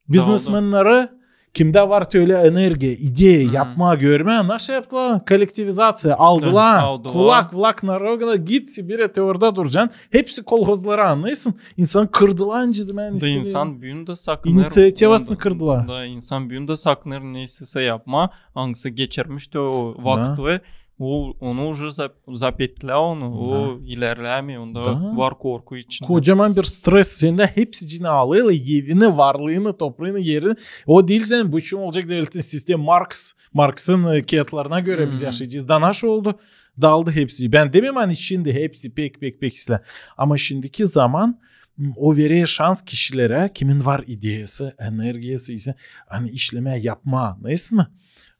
Biznesmennarı, kimdä var te ölä energiya, ideya, yapmaa, görmää, nasıl yaptılar? Kolektivizaţiya, aldılar. Kulak-vlak narogına, git Sibirä, te orada duracan. Hepsi kolhozlara, annêêrsın. İnsan kırdılar, nicä dä, da insan büün dä sakınêr. İnisiativasını kırdılar. Da insan büün dä sakınêr neysä yapmaa, angısı geçirmişti o vakıtı. O, onu uje zap-, zapettilää onu, o ilerlämeer, onda var korku içindä. Kocaman bir stres, sendä hepsi cinä alêrlar, evini, varlıını, topraanı, erini. O diil sän, bu için olacek devletin sistemi, Marks, Marksın e, kiyatlarına görä biz yaşayacez. Da nasıl oldu? Daldı hepsi. Bän demeerim, ani şindi hepsi pek, pek, pek islää. Ama şindiki zaman m, o verer şans kişilerä, kimin var ideyası, energiyası, ani işlemää, yapmaa. Neyse mi?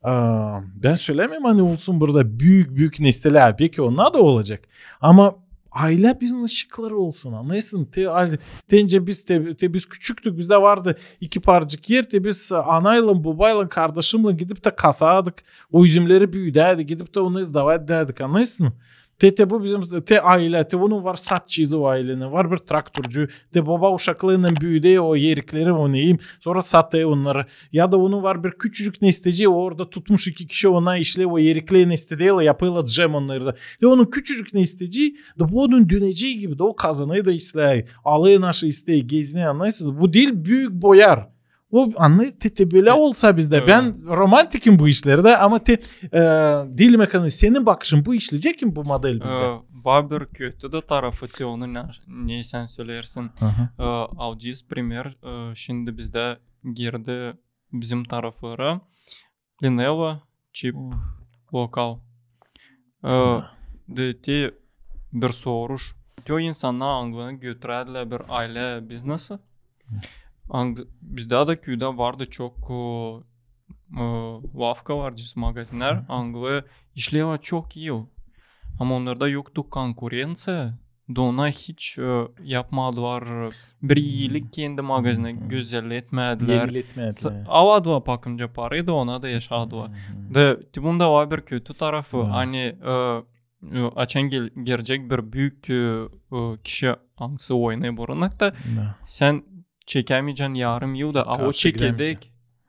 A, bän sölämeerim, ani olsun burada büük-büük nesnelär. Peki, onnar da olacek. Ama aylä biznesçikleri olsun, annêêrsın. Te, al-, te nicä biz, te, te biz küçüktük, bizdä vardı iki parcık er, te biz anaylan, bobaylan, kardaşımlan gidip tä kasardık. O üzümleri büüdärdik, gidip tä onu sdavat edärdik, annêêrsın. Te, te bu bizim, te aylä, te onun var satçısı o aylenin, var bir traktorcu, te boba uşaklarınnan büüder o erikleri, o neyim, sora satêr onnarı. Ya da onun var bir küçücük nesteci, orada tutmuş iki kişi, ona işleer, o erikleri nestedärlär, yapêrlar džem onnarı da. Te onun küçücük nesteci, da bu onun dönecii gibi, da o kazanêr da islää, alêr nasıl isteer, gezinêr, annêêrsın. Bu diil büük boyar. O, annêêrsın, te, te bölä olsa bizdä. Bän romantikim bu işlerdä, ama te, e, diilim ekonomist. Senin bakışın, bu işleyecek mi bu model bizdä? E, var bir kötü dä tarafı, te onu ne, ne sän söleersin. E, alacez primer, e, şindi bizdä girdi bizim taraflara Lenovo çip lokal. E, da te bir soruş. Te o insannar, angılarını götürärdilär bir aylä biznesi. Ang-, bizdä dä küüdä vardı çok, e, e, lavka vardı, magazinnär, angıları işleerlär çok ii. Ama onnarda yoktu konkurenţiya, da ona hiç, e, yapmadılar, e, bir iilik kendi magazinä gözelletmedilär. Yeniletmedilär. Aladılar pakımca parayı da ona da yaşadılar. Da te bunda var bir kötü tarafı, ani, e, e, açan gel-, gelecek bir büük, e, e, kişi, angısı oynêêr bu rınokkta, sän çekämeyecän yarım yıl da, a o çekedäk.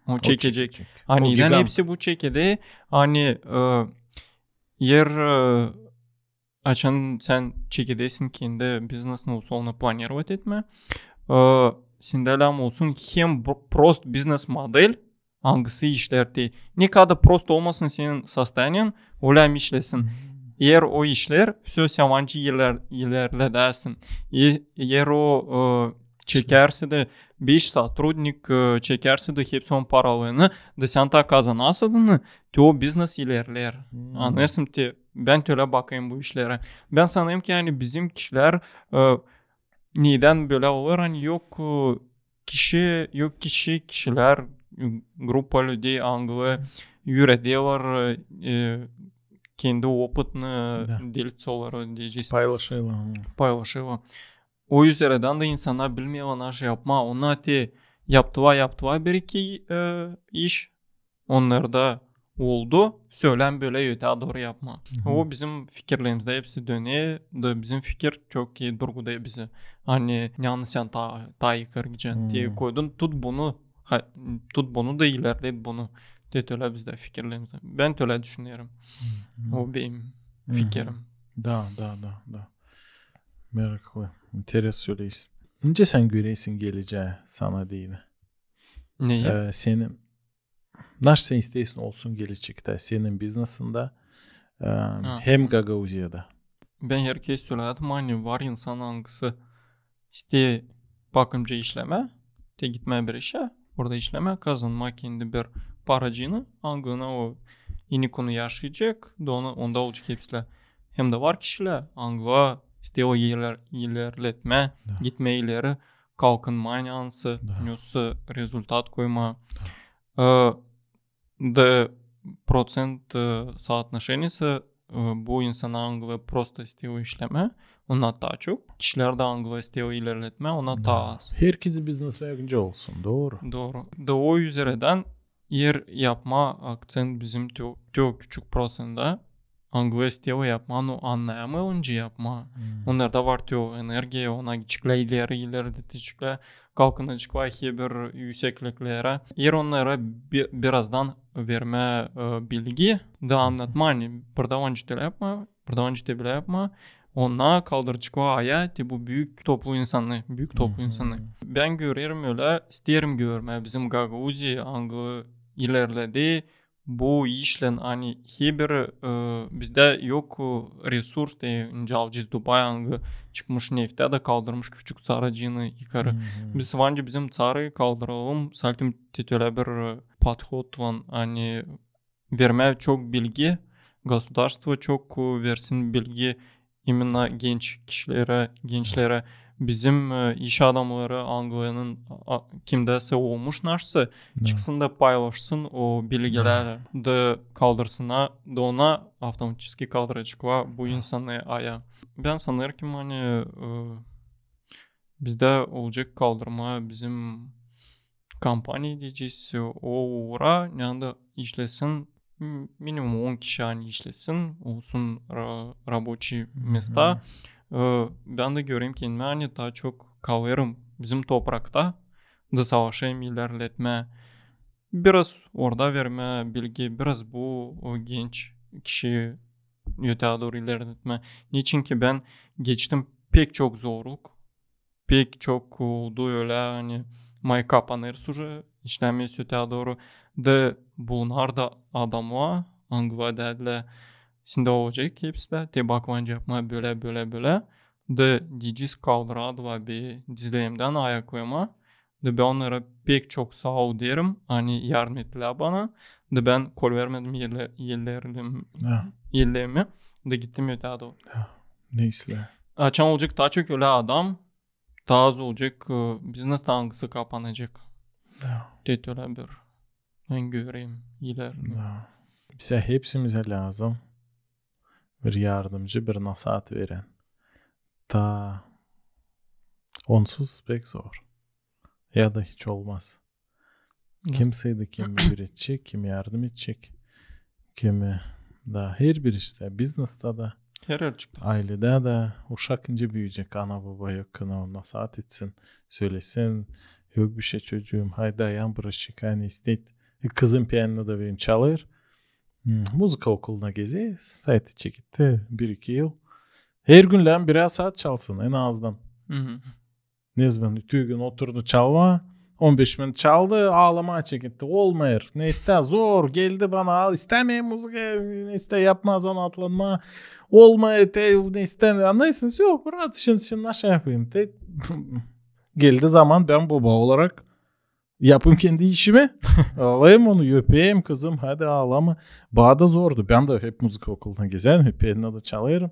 O çekecek. Ani hepsi bu çekedi. Ani, e, eer, e, açan sän çekedesin kendi biznesini usolno planirovat etmää, e, sendä lääzım olsun hem prost biznes model, angısı işlär te. Ne kadar prost olmasın senin sostoyaniyen, o lääzım işlesin. Eer o işlär, söz yabancı ilerledäsin. Eer o, e, çekärsä dä beş sotrudnik, e, çekärsä dä hepsi onun paralarını, da sän taa kazanasın, te o biznes ilerlär. Annarsın te, bän ölä bakêrım bu işlerä. Bän sanêrım ki, ani bizim kişilär, e, nedän bölä olêr, ani yok, e, kişi, yok kişi, kişilär, e, grupa людей, angıları üüreder, e, kendi opıtını delitsä oların, deyecez. Paylaşêrlar. Paylaşêrlar. O üzeredän dä insannar bilmeerlär, nası yapmaa. Onnar te yaptılar, yaptılar bir-iki, e, iş. Onnarda oldu, sölän bölä ötää dooru yapmaa. O bizim fikirlerimizdä hepsi döner, da bizim fikir çok ii durgudêr bizi. Ani ne sän taa, taa yukara gidecän. Te koydun, tut bunu, tut bunu da ilerlet bunu. Te ölä bizdä fikirlerimizde. Bän ölä düşünerim. O benim fikirim. Da, da, da, da. Meraklı. İnteres söleersin. Nicä sän görersin gelecää sana deyni? Neyi? E, senin, nası sän isteersin olsun gelecektä senin biznesindä, e, hem Gagauziyada? Bän herkerä söledim, ani var insan, angısı isteer bakımcı işlemää, te gitmää bir işä, orada işlemää, kazanmaa kendi bir paracıını, angını o ini kunu yaşayacek, da onda olacek hepsi. Hem dä var kişilär, angılar isteer iler-, ilerletmää, gitmää ileri, kalkınmaa, ani ansı, nesoy rezultat koymaa. E, da proţent, e, sootnoşeniyası, e, bu insannar, angılar prosta isteer işlemää, onnar taa çok. Kişilär dä, angılar isteer ilerletmää, onnar taa az. Herkezi biznesmen önce olsun, dooru? Dooru. Da o üzeredän eer yapmaa akţent bizim te-, te küçük proţenttä, angılar isteer yapmaa, no annayamêêr önce yapmaa. Onnarda var te o energiya, onnar gideceklär ileri, ileri gideceklär, kalkınaceklar herbir üüsekliklerä. Eer onnara bi-, birazdan vermää, e, bilgi, da annatmaa, ani burada var nicä te ölä yapmaa, burada var nicä te bölä yapmaa, onnar kaldıraceklar ayaa te bu büük toplu insannarı, büük toplu insannarı. Bän görerim ölä, isteerim görmää bizim Gagauziya, angısı ilerledi, bu işlän, ani herbir, e, bizdä yok, e, resurs, te nicä alacez Dubay, angı çıkmış neftä da kaldırmış küçük ţaracıını yukarı. Biz var nicä bizim ţarı kaldıralım, saltim te ölä bir, e, podhod var, ani vermää çok bilgi, gosudarstvo çok, e, versin bilgi, imenno genç kişilerä, gençlerä. Bizim, e, iş adamnarı, angılarının, a, kimdäsä olmuş naşsa, çıksın da paylaşsın o bilgileri, da kaldırsın, a, da ona avtomatiçeski kaldıraceklar bu insannarı ayaa. Bän sanêrım, ani, e, bizdä olacek kaldırmaa bizim kompaniya deyecez, o uura, neredä işlesin, m-, minimum on kişi, ani işlesin, olsun ra-, raboçiy mesta. E, bän dä görerim kendimä, ani taa çok kalêrım bizim toprakta, da savaşêrım ilerletmää. Biraz orada vermää bilgi, biraz bu, o genç kişi ötää dooru ilerletmää. Neçinki bän geçtim pek çok zorluk, pek çok oldu ölä, ani may kapanêrız uje, işlämeeriz ötää dooru. Da bunnar da adamnar, angılar deedilär, sendä olacek hepsi dä, te bak var nicä yapmaa bölä, bölä, bölä. Da deyecez kaldırdılar beni dizlerimdän ayaklarıma. Da bän onnara pek çok saa ol deerim, ani yardım ettilär bana. Da bän kol vermedim ellerim, ellerimi, da gittim ötää dooru. Ne islää. Açan olacek taa çok ölä adam, taa az olacek, e, biznes, angısı kapanacek. Te ölä bir. Bän görerim ileri. Bizä hepsimizä lääzım bir yardımcı, bir nasaat verän. Taa onsuz pek zor. Ya da hiç olmaz. Kimsey dä, kim üüretecek, kim yardım edecek, kimi da herbir iştä, biznesttä dä, aylendä dä, uşak nicä büüyecek, ana-boba yok, ana ona nasaat etsin, sölesin, yok bişey çocuum, haydi ayaan bıraşık, ani isteer E, kızım pianino da benim çalêr. Hmm, muzıka okuluna gezeriz. Saati çeketti bir-iki yıl. Her gün lääzım birär saat çalsın en azından. Ne zaman ütü gün oturdu çalmaa, on beş minut çaldı, aalamaa çeketti. Olmêêr. Ne istä zor, geldi bana, al, istämeerim muzıka, ne istä yapmaa, zanaatlanmaa. Olmêêr, te, ne istä, annêêrsın, yok, brat, şindi, şindi naşey yapayım. Te, geldi zaman bän boba olarak yapayım kendi işimi. Alayım onu, öpeyim, kızım, hadi aalama. Bana da zordu. Bän dä hep muzıka okuluna gezerim, hep pianino da çalêrım.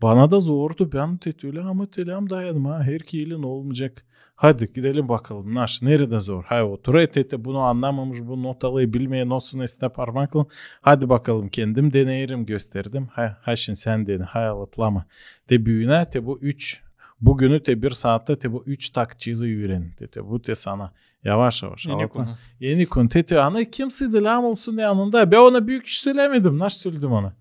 Bana da zordu. Bän te ölä, ama te ölä dayandım, ha, her kelin olmayacek. Hadi gidelim bakalım, naş, neredä zor? Hay oturêr, te, te bunu annamamış, bu notaları bilmeer, nasıl, ne istä parmaklan. Hadi bakalım, kendim deneerim, gösterdim. Hay, hay şindi sän dene, hay alatlama. Te büünä, te bu üç, bu günü te bir saatta te bu üç takçızı üüren. Te, te bu te sana. Yavaş-yavaş. Eni konu. Eni konu. Te, te, ana kimsey dä lääzım olsun yanında. Bän ona büük iş sölämedim. Naş sölädim ona?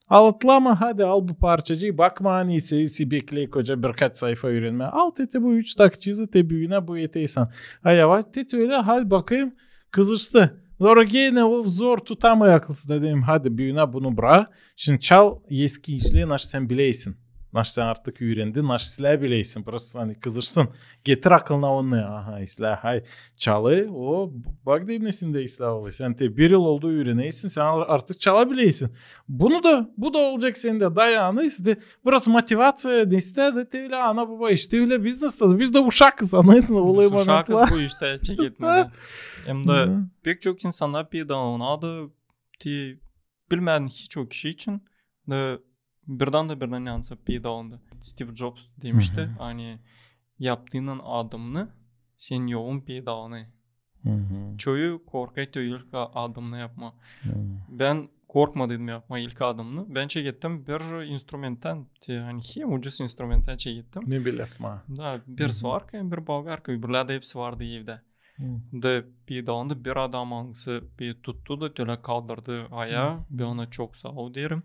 Alatlama, hadi al bu parçacıı. Bakma, ani ise, ise bekley koca birkaç sayfa üürenmää. Al, te, te bu üç takçızı, te büünä bu eteysän. Ay, yavaş, te, te ölä, hal bakayım. Kızıştı. Sora genä o zor, tutamêêr akılsız. Dedim, hadi büünä bunu brak. Şindi çal eski işleri, naş sän bileysin. Naş sän artık üürendin, naş islää bileysin. Prosto, ani kızışsın. Getir akılına onu. Aha, islää, hay. Çalı, o, bak deyim nesindä islää olêr. Sän te bir yıl oldu üüreneysin, sän ar-, artık çala bileysin. Bunu da, bu da olacek sendä. Dayanı, iste, biraz motivaţiya, ne istä dä, te ölä ana-boba işi, te ölä biznestän dä. Biz dä uşakız, annêêrsın, olêr momentlar. Uşakız bu iştä çeketmedä. Hem dä pek çok insannar peydalanêr da, te bilmädin hiç o kişi için. Da birdän dä birdän yansıp peydalandı. Steve Jobs demişti, ani yaptıynan adımını, senin yolun peydalanêr. Çoyu korkêr te ilk a-, adımını yapmaa. Bän korkmadıydım yapmaa ilk adımını. Bän çekettim bir instrumenttän, te, ani hem ucuz instrumenttän çekettim. Ne bilä yapmaa? Da, bir svarka, bir bolgarka, öbürlär dä hepsi vardı evdä. Da peydalandı bir adam, angısı beni tuttu da tölä kaldırdı ayaa. Bän ona çok saa ol deerim.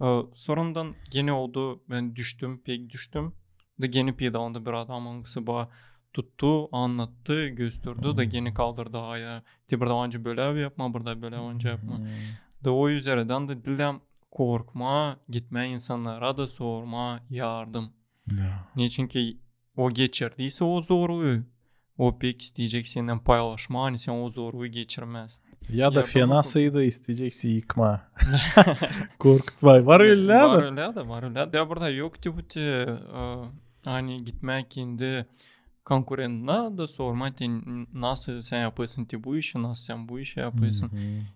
E, soradan genä oldu, bän düştüm, pek düştüm. Da genä peydalandı bir adam, angısı bana tuttu, annattı, gösterdi, da genä kaldırdı ayaa. Te burada onca bölä yapmaa, burada bölä onca yapmaa. Da o üzerindän dä dilerim korkmaa, gitmää insannara da sormaa yardım. Neçinki o geçirdiysä o zorluu, o pek isteyecek sendän paylaşmaa, ani sän o zorluu geçirmääsin. Ya da fenasıydı, isteyecek seni yıkmaa. Korkutmaa. Var ölä dä. Var ölä dä, var ölä dä. Ya burada yok te bu te, e, ani gitmää kendi konkurentina da sormaa te, nasıl sän yapêrsın te bu işi, nasıl sän bu işi yapêrsın.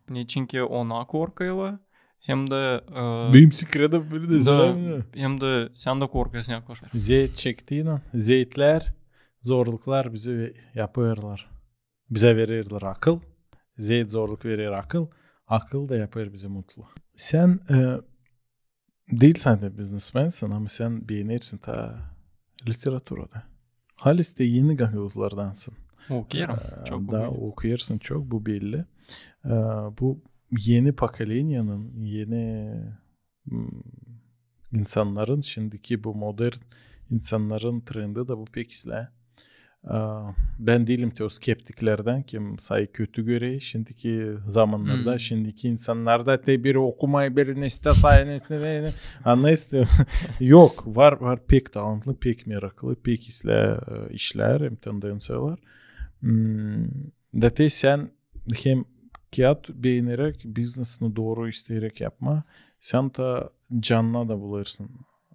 Neçinki ona korkêrlar. Hem dä, e, benim sekretim biri dä, hem dä sän dä korkêrsın yaklaşmaa. Zeet çektiynän, zeetlär, zorluklar bizi yapêrlar. Bizä vererlär akıl. Zeet zorluk verer akıl. Akıl da yapêr bizi mutlu. Sän, e, diil sade biznesmensin, ama sän beenersin taa literaturayı da. Halis te eni gagauzlardansın. Okuyêrım, e, çok okuyêrım. Okuyêrsın çok, bu belli. E, bu eni pokoleniyanın, eni, m, insannarın, şindiki bu modern insannarın trendi da bu pek islää. E, bän diilim te o skeptiklerdän, kim sayı kötü görer şindiki zamannarda, şindiki insannarda te bir okumayı, bir ne istä sayı, ne istä, ne, ne, annêêrsın. Yok, var, var pek talantlı, pek meraklı, pek islää, e, işlär hem tendenţiyalar. M, da te sän hem kiyat beeneräk, biznesini dooru isteyeräk yapmaa, sän taa canına da bulêrsın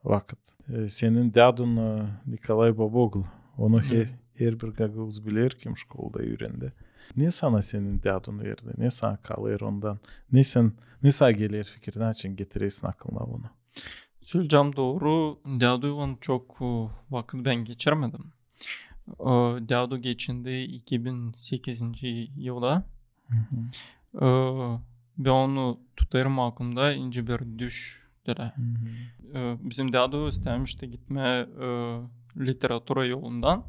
vakıt. E, senin dädun, e, Nikolay Boboglu, onu he-, herbir gagauz biler, kim şkolada üürendi. Ne sana senin dädun verdi, ne sana kalêr ondan, ne sän, ne sana geler fikirinä, açan getiräsin akılına onu? Söleyecäm dooru, däduylan çok, e, vakıt bän geçirmedim. E, dädu geçindi iki bin sekizinci yılda. E, bän onu tutêrım aklımda, nicä bir düş, dä. E, bizim dädu istämişti gitmää, e, literatura yolundan.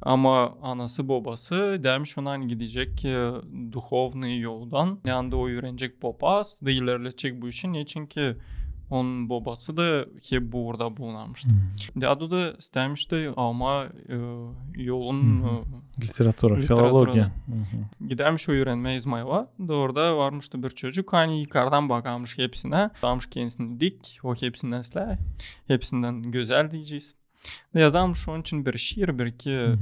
Ama anası-bobası demiş ona, ani gidecek, e, duhovnıy yoldan. Yanında o üürenecek popaz da ilerledecek bu işi. Neçinki Onun bobası da hep burada bulunarmıştı. Dädu da istämişti almaa, e, yolun, e, Literatura, filologiya. Gidärmiş o üürenmää İzmaila. Da orada varmıştı bir çocuk, ani yukardan bakarmış hepsinä. Tutarmış kendisini dik, o hepsindän islää, hepsindän gözäl deyecez. Yazarmış onun için bir şiir, bir iki, e,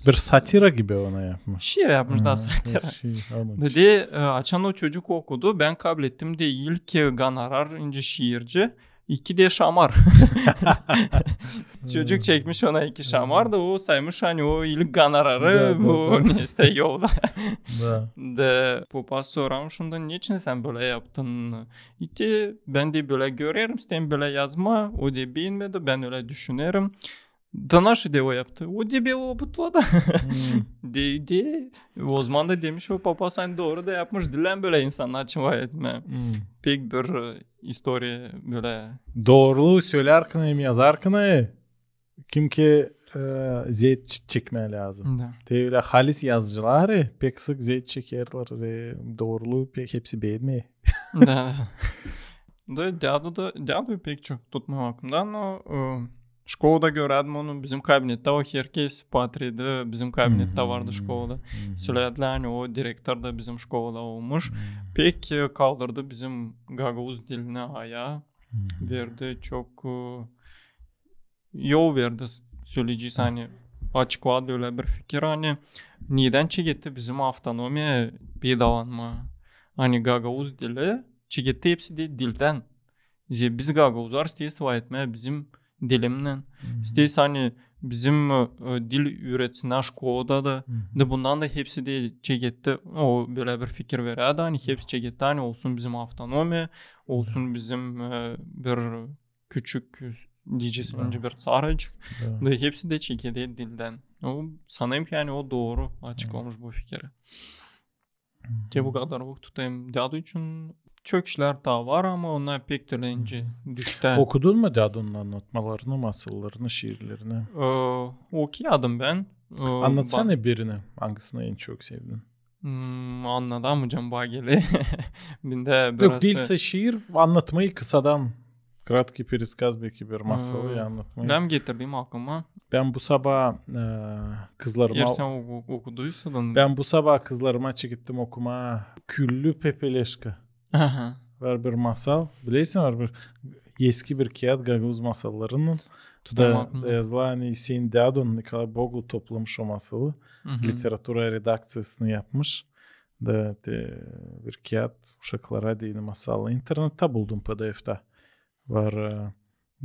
Bir satira gibi ona yapmış. Şiir yapmış da satira. Dedi, e, açan o çocuk okudu, bän kablettim, de, ilk gonorar nicä şiirci, iki de şamar. Çocuk çekmiş ona iki şamar da o saymış, ani o ilk gonorarı bu neste yolda. Da bobası sorarmış ondan, neçin sän bölä yaptın? İştä bän dä bölä görerim, isteerim bölä yazmaa, o da beenmedi, bän ölä düşünerim. Da naşı dä o yaptı? O da bölä oputladı. De, de, ozaman da demiş o bobası, ani dooru da yapmış, diil bölä insannar için var etmää. Pek bir, e, istoriya bölä. Dooruluu sölärkän hem yazarkän, e, kim ki, e, zeet ç-, çekmää lääzım. Da. Te ölä halis yazıcılar, e, pek sık zeet çekerlär, ze-, dooruluu pek hepsi beenmeer. Da. Da, dädu da, dädu pek çok tutmêêr aklımda, no, e, şkolada görärdin onu, bizim kabinettä o herkez patriydı, bizim kabinettä vardı şkolada. Sölärdilär, ani o direktor da bizim şkolada olmuş. Pek, e, kaldırdı bizim gagauz dilini ayaa. Verdi çok, e, yol verdi, s-, söleyecez, ani açıkladı ölä bir fikir, ani nedän çeketti bizim avtonomiya peydalanmaa. Ani gagauz dili çeketti hepsi dä dildän. Ze-, biz gagauzlar isteeriz var etmää bizim dilimnän. İsteeriz, ani bizim, e, dil üüretsün şkolada da. Da bundan da hepsi dä çeketti. O bölä bir fikir verärdi, ani hepsi çeketti, ani olsun bizim avtonomiya, olsun bizim, e, bir küçük, deyecez, bir țaracık. Da hepsi dä çeketti dildän. O, sanêrım ki, ani o dooru açıklamış bu fikiri. Te bu kadar tutêrım dädu için. Çok işlär taa var, ama onnar pek tölä nicä düştü. Okudun mu dädunun annatmalarını, masallarını, şiirlerini? E, okuyardım bän. E, annatsana birini, angısını en çok sevdin? Hmm, annadamayacam, bana geler. Yok, diilsä şiir, annatmayı kısadan. Краткий пересказ, belki bir masalı annatmayı. Bän getirdim aklıma. Bän bu sabaa, e, kızlarıma... Eer sän oku-, okuduysan. Bän bu sabaa kızlarıma çekettim okumaa Küllü Pepeleşka. Var bir masal. Bilersin, var bir eski bir kiyat gagauz masallarının. Da yazılı, ani senin dädun Nikolay Boglu toplamış o masalı. Literatura redakţiyasını yapmış. Da te bir kiyat uşaklara deyni masalı. İnternettä buldum, P D F-tä. Var, e,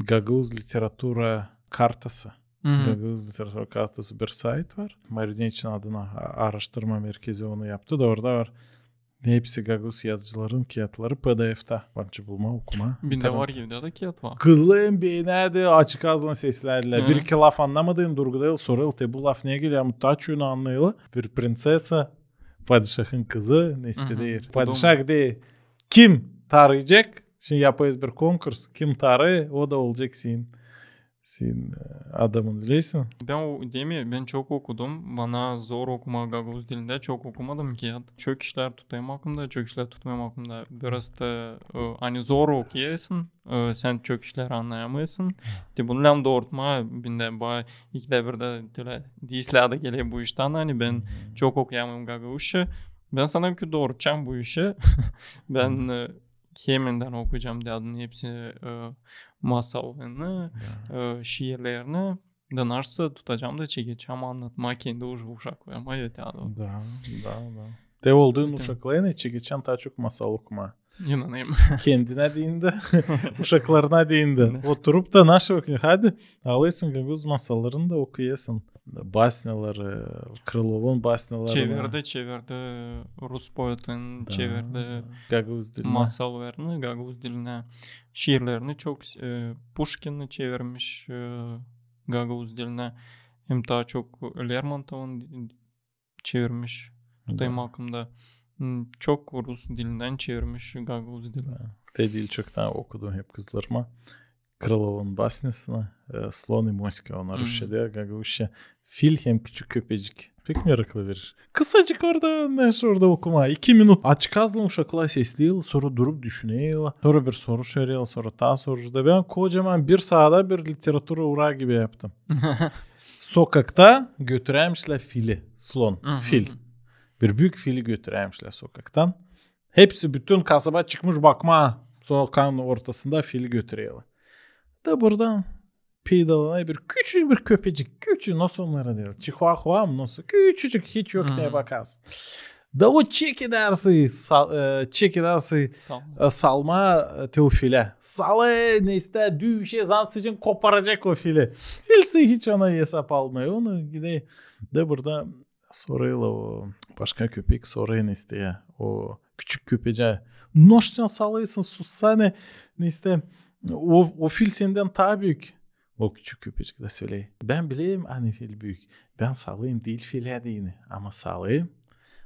gagauz literatura kartası. Gagauz literatura kartası bir sayt var. Marina için adına a-, aaraştırma merkezi onu yaptı da orada var. Hepsi gagauz yazıcıların kiyatları P D F-tä. Var nicä bulmaa, okumaa. Bendä var evdä dä kiyat var. Kızlar hem beenärdi, açık aazlan seslärdilär. Bir iki laf annamadın durguda, sorêrlar, te bu laf ne geler, ama taa çoyunu annêêrlar. Bir prinţesa, padişahın kızı, neste deer. Padişah deer, kim tarıyacek? Şindi yapêrız bir konkurs. Kim tarıy, o da olacek senin, senin, e, adamın, bilersin. Bän o, deer mi, bän çok okudum. Bana zor okumaa gagauz dilindä, çok okumadım kiyat. Çok işlär tutêrım aklımda, çok işlär tutmêêrım aklımda. Biraz da, e, ani zor okuyêrsın, e, sän çok işlär annayamêêrsın. Te bunu lääzım doorutmaa, bendä ba-, ikidä birdä tölä diislää dä geler bu iştän, ani bän çok okuyamêêrım gagauzça. Bän sanêrım ki doorutacam bu işi. Bän, e, hemendän okuyacam dädunun hepsini, e, masalını, e, şiirlerini. Da naşsa tutacam da çekecäm annatmaa kendi uş-, uşaklarıma, ya, dädu. Da, da, da. Te oldun uşaklarına, çekecän taa çok masal okumaa. İnanêrım. Kendinä deyni dä, uşaklarına deyni dä. Oturup da naşsa okuyêrsın, hadi, alêrsın gagauz masallarını da okuyêrsın. Баснялары, Крыловun басняларını. Çevirdi, çevirdi rus poetin, çevirdi gagauz dilinä. Masallarını gagauz dilinä. Şiirlerini çok, e, Puşkini çevirmiş, e, gagauz dilinä. Hem taa çok Lermontovun çevirmiş. Tutêrım aklımda. Hmm, çok rus dilindän çevirmiş gagauz dilinä. Da. Te diil çoktan okudum hep kızlarıma. Крылов'un basnêsini, e, «Слон и моська», onu rusça deer, gagauzça. Fil hem küçük köpecik. Pek meraklı bir iş. Kısacık orada, ne iş orada okuma. İki minut. Açık aazlı uşaklar sesleer, sora durup düşüner. Sora bir soruş verer, sora taa soruş. Da bän kocaman bir saada bir literatura urağı gibi yaptım. Sokakta götürärmişlär fili. Слон, fil. Bir büük fili götürärmişlär sokaktan. Hepsi, bütün kasaba çıkmış bakmaa. Sokakın ortasında fili götürerlär. Da buradan peydalanêr bir küçük bir köpecik. Küçük, nasıl onnara deerlär? Çihuahua mı nasıl? Küçücük, hiç yok neyä bakarsın. Da o çekeder sıyı, sa-, e, çekeder sıyı, e, salmaa, e, te o filä. Salêr, ne istä, düüşer, zanneder koparacek o fili. Fil sıyı hiç ona esap almêêr. Onu gider. Da burada sorêr o başka köpek, sorêr ne istä ya. O küçük köpecää. Noş sän salêrsın, sussana, ne istä. O, o fil sendän taa büük. O küçük köpecik dä söleer: bän bilerim, ani fil büük. Bän salêrım diil filä deyni, ama salêrım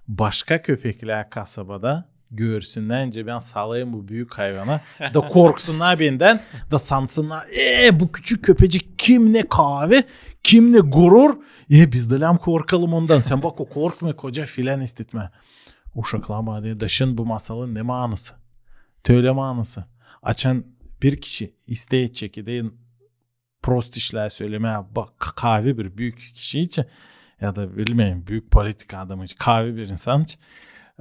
başka köpeklär kasabada görsünnär, nicä bän salêrım bu büük hayvana, da korksunnar bendän, da sansınnar: e, bu küçük köpecik kim ne kaavi, kim ne gurur, e, biz dä lääm korkalım ondan. Sän bak, o korkmêêr, koca filä istetmää. Uşaklar bana deer, da şindi bu masalın ne maanası? Te ölä maanası. Açan bir kişi isteer çekeder prost işlär sölemää, bak, kaavi bir büük kişi için, ya da, bilmeerim, büük politika adamı için, kaavi bir insan için,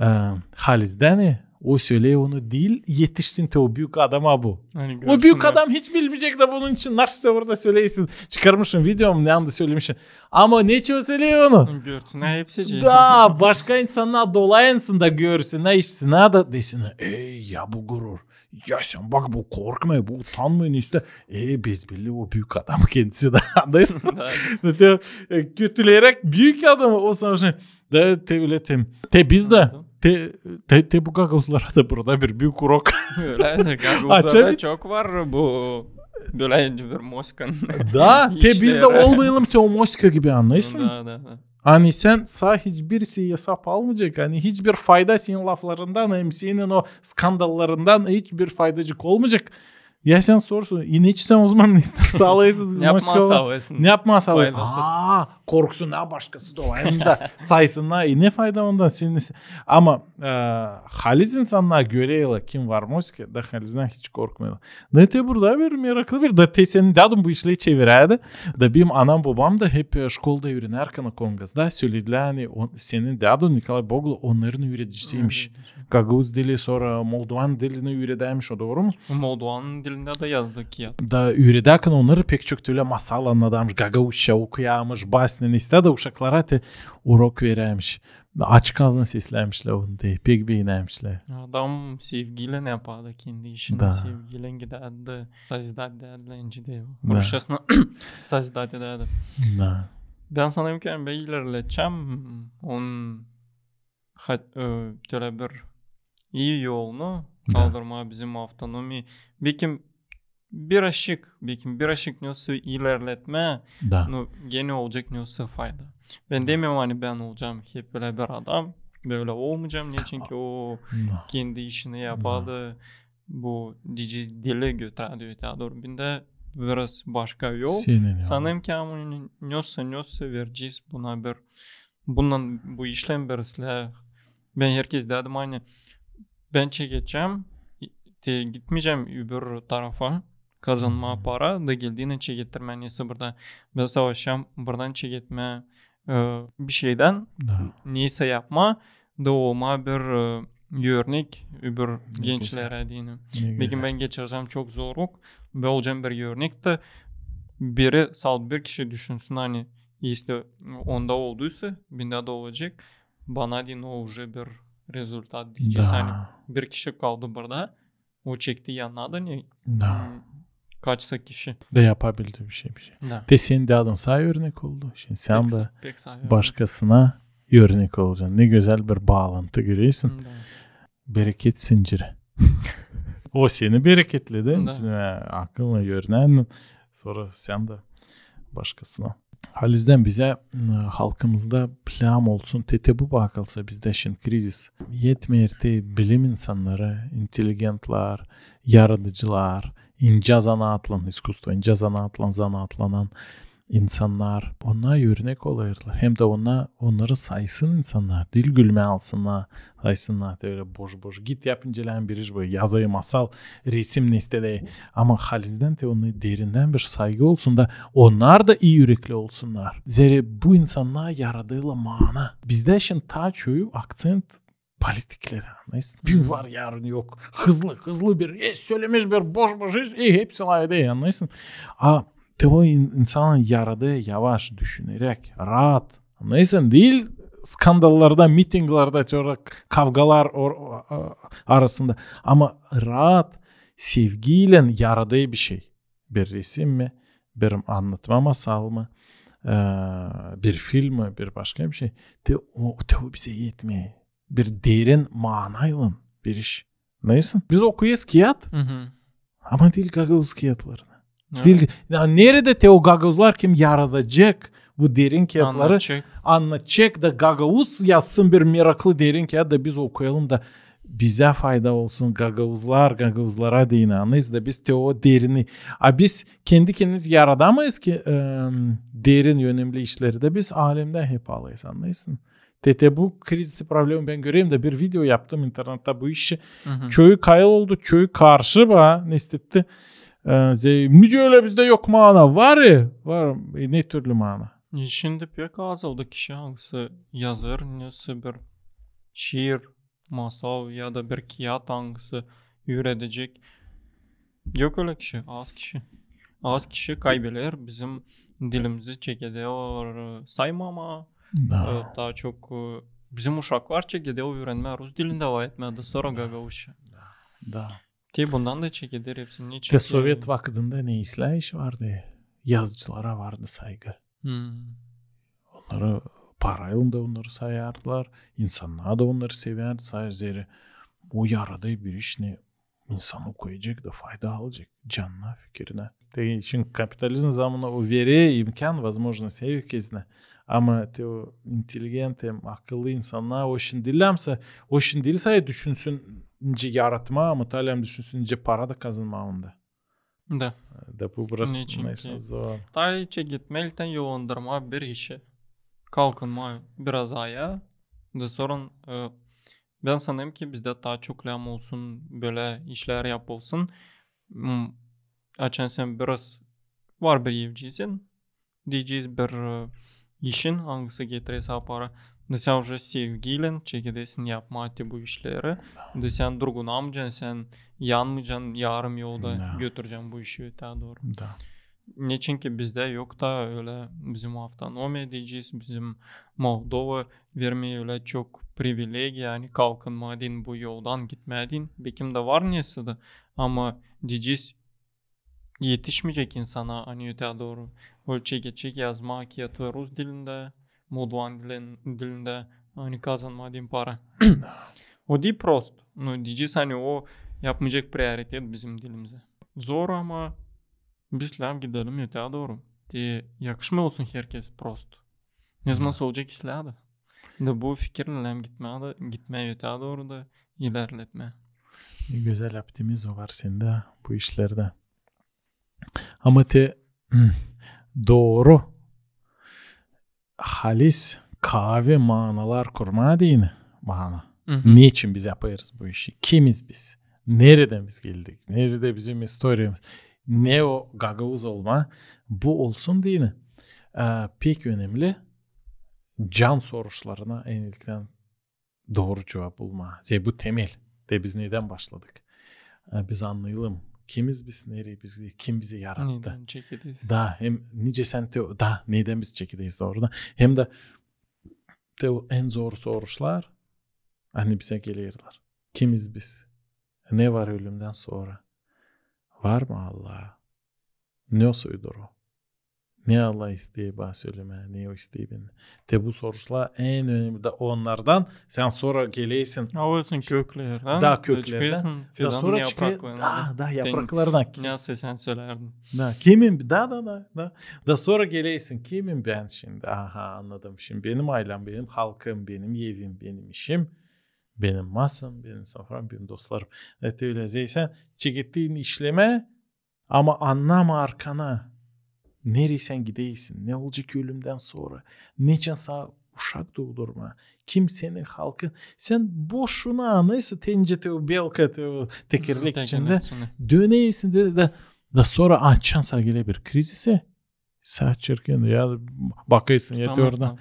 e, halizdän o söleer onu diil etişsin te o büük adama bu. O büük adam hiç bilmeyecek da bunun için nasıl orada söleersin. Çıkarmışım videomu, ne anda sölemişim. Ama ne için söleer onu? Görsünnär hepsi. Da başka insannar dolansın da görsünnär, işsinnär da desin: ey, ya bu gurur. Ya sän bak, bu korkmêêr, bu utanmêêr, ne istä. E, besbelli o büük adam kendisi dä. Annêêrsın? Da, e, kötüleyeräk büük adamı o savaşın. Da te ölä te, te biz dä, te, te, te bu gagauzlara da burada bir büük urok. Ölä, gagauzlarda çok var bu, bölä bir moskın. Da, te biz dä olmayalım te o moska gibi, annêêrsın? Da, da, da. Ani sän, sä hiçbir şey esap almayacek, ani hiçbir fayda senin laflarından hem senin o skandallarından hiçbir faydacık olmayacek. Ya sän sorsun, e, ne için sän o zaman ne ista salêrsın? Ne yapmaa salêrsın? Ne yapmaa salêrsın? Faydasız. Aa, korksunnar başkası da o, hem dä saysınnar, e, ne fayda ondan senin? Ama, e, haliz insannar görerlär, kim var moska, da halizdän hiç korkmêêrlar. Ne te burada bir meraklı bir, da te senin dädun bu işleri çevirärdi. Da benim anam-bobam da hep, e, şkolda üürenärkän o Kongazda, söledilär, ani senin dädun Nikolay Boglu onnarın üüredicisi imiş. Gagauz dili, sora moldovan dilini üüredärmiş, o dooru mu? Moldovan dilindä dä yazdı kiyat. Da üüredärkän onnarı pek çok türlü masal annadêrmış, gagauzça okuyêrmış, basneni ista da uşaklara te urok verärmiş. Açık aazlı seslärmişlär onu te, pek beenärmişlär. Adam sevgiylän yapardı kendi işini, sevgiylän gidärdi, sazidatelärdi, nicä dä rusçasına sazidatelärdi. Da. Bän sanêrım ki, bän ilerledecäm onun, e, tölä bir ii yolunu kaldırmaa bizim avtonomiya. Bekim bir aşık, bekim bir aşık nesoy ilerletmää, da, no genä olacek nesoy fayda. Bän demeerim, ani bän olacam hep bölä bir adam, bölä olmayacam, neçin ki o kendi işini yapardı, bu dili götürärdi öteyä dooru. Bendä biraz başka yol. Sanêrım ki, ani nesoy, nesoy verecez buna bir, bundan, bu işlän bir islää. Bän herkerä dädum, ani bän çekecäm, te gitmeyecäm öbür tarafa kazanmaa para, da geldiynän çekettirmää neysä burada. Bän savaşacam buradan çeketmää, e, bir şeydän, neysä yapmaa, da olmaa bir, e, örnek öbür gençlerä deyni. Bekim bän geçirecäm çok zorluk, bän olacam bir örnek, da biri, salt bir kişi düşünsün, ani если onda olduysa, bendä dä olacek. Bana deyni o уже bir rezultat deyecez. Da. Ani bir kişi kaldı burada, o çekti yanına da ne, kaçsa kişi. Da yapabildi bir şey, bir şey. Da. Te senin dädun sana örnek oldu. Şindi sän dä başkasına örnek olacan. Ne gözäl bir baalantı, göreersin. Da. Bereket zinciri. O seni bereketledi. Da. Şindi, e, akıllı örnändin. Sora sän dä başkasına. Halizdän bizä, m, halkımızda plän olsun, te, te bu bakılsa bizdä şindi krizis. Etmeer te bilim insannarı, inteligentlär, yaradıcılar, incä zanaatlan, iskusstvo, incä zanaatlan zanaatlanan insannar, onnar örnek olêrlar. Hem dä onnar, onnarı saysın insannar. Diil gülmää alsınnar, saysınnar te ölä boş-boş. Git yap inceleän bir iş, bu yazı, masal, resim, ne isteer. Ama halizdän te onu derindän bir saygı olsun da onnar da ii ürekli olsunnar. Zerä bu insannar yaradêrlar maana. Bizdä şindi taa çoyu akţent politikleri, annêêrsın. Büün var, yarın yok. Hızlı, hızlı bir iş, sölemää bir boş-boş iş, e, hepsi lafeder, annêêrsın. A te o in-, insan yaradêr yavaş, düşüneräk, raat. Annêêrsın, diil skandallarda, mitinglerdä, te orada kavgalar or-, a-, arasında. Ama raat, sevgiylän yaradêr bir şey. Bir resim mi, bir annatma masal mı, e, bir film mi, bir başka bir şey. Te o, te o bizä etmeer. Bir derin maanaylan bir iş. Annêêrsın? Biz okuyêrız kiyat, ama diil gagauz kiyatlarını. Diil, ya neredä te o gagauzlar, kim yaradacek bu derin kiyatları, annadacek da gagauz yazsın bir meraklı derin kiyat da biz okuyalım da bizä fayda olsun, gagauzlar, gagauzlara deyni, annêêrsın, da biz te o derini. A biz kendi kendimiz yaradamêêrız ki, e, derin, önemli işleri dä biz alemdän hep alêrız, annêêrsın. Te, te bu krizisi, problemi bän görerim da bir video yaptım internettä bu işi. Çoyu kayıl oldu, çoyu karşı bana, ne istetti. E, ze-, nicä ölä bizdä yok maana? Var, e, var. E, ne türlü maana? E, şindi pek azaldı kişi, angısı yazêr nesä bir şiir, masal ya da bir kiyat, angısı üüredecek. Yok ölä kişi, az kişi. Az kişi kaybeler bizim dilimizi, çekeder, e, saymamaa. Da. E, taa çok, e, bizim uşaklar çekeder üürenmää rus dilindä lafetmää, da sora gagauzça. Da. Te bundan da çekeder hepsini. Te sovet vakıdında ne islää iş vardı? Yazıcılara vardı saygı. Onnarı paraylan da onnarı sayardılar. İnsannar da onnarı sevärdi, sayar zerä. O yaradêr bir iş, ne insan okuyacek da fayda alacek canına, fikirinä. Te şindi kapitalizm zamanı o verer imkan, возможность herkezinä. Ama te o inteligent hem akıllı insannar o şindi diil, ama o şindi diil sade düşünsün nicä yaratmaa, ama taa lääzım düşünsün nicä para da kazanmaa onda. Da. Da bu biraz, neçin ki, zor. Taa çeketmelikten yollandırmaa bir işi. Kalkınmaa biraz ayaa. Da sora, e, bän sanêrım ki, bizdä taa çok lääzım olsun bölä işlär yapılsın. M, açan sän biraz var bir evcisin, deyecez, bir, e, işin, angısı getirer sana para. Da sän uje sevgiylän çekedersin yapmaa te bu işleri. Da sän durgunamayacan, sän yanmayacan yarım yolda götürecän bu işi ötää dooru. Da. Neçin ki bizdä yok taa ölä bizim avtonomiya deyecez, bizim Moldova vermeer ölä çok privilegiya, ani kalkınmaa deyni, bu yoldan gitmää deyni. Bekim dä var nesä dä, ama deyecez, etişmeyecek insana, ani ötää dooru. Ölä çekecek, yazmaa kiyatı rus dilindä, moldvan dilin-, dilindä, ani kazanmaa deyni para. O diil prost. Nu, deyecez, ani o yapmayacek prioritet bizim dilimizä. Zor, ama biz lääzım gidelim ötää dooru. Te yakışmêêr olsun herkez prost. Nezaman soyacek islää dä. Da bu fikirlän lääzım gitmää dä, gitmää ötää dooru da ilerletmää. Ne gözäl optimizm var sendä bu işlerdä. Ama te, hmm, dooru halis kaavi maanalar kurmaa deyni bana. Neçin biz yapêrız bu işi? Kimiz biz? Neredän biz geldik? Neredä bizim istoriyamız? Ne o gagauz olmaa? Bu olsun deyni, e, pek önemli can soruşlarına en ilktän dooru cuvap bulmaa. Zerä bu temel. Te biz nedän başladık? E, biz annayalım, kimiz biz, nereyi biz, kim bizi yarattı? Nedän çekedeyiz? Da, hem nicä sän te, da, nedän biz çekedeyiz doorudan? Hem dä te o en zor soruşlar, ani bizä gelerlär. Kimiz biz? Ne var ölümdän sora? Var mı Allah? Ne o soydur o? Ne Allah isteer bana sölemää, ne o isteer bendän. Te bu soruşlar en önemli da onnardan sän sora gelersin. Alêrsın köklerdän. Da, köklerdän. Da sora çıkêrsın yapraklarına. Da, da, yapraklarına. Nasıl sän sölerdin. Da, kimim, da, da, da, da. Da sora gelersin, kimim bän şindi? Aha, annadım. Şindi benim aylem, benim halkım, benim evim, benim işim, benim masam, benim sofram, benim dostlarım. E, te ölä, zerä sän çekettin işlemää, Ama annama arkana, nereyi sän gideysin, ne olacek ölümdän sora, neçin sana uşak duudurma, kim senin halkın. Sän boşuna, neyse, tencere, te o belka, te o tekerlek içindä döneysin, da, da sora açan sana geler bir krizis, sän çirkin, ya bakarsın, ya te oradan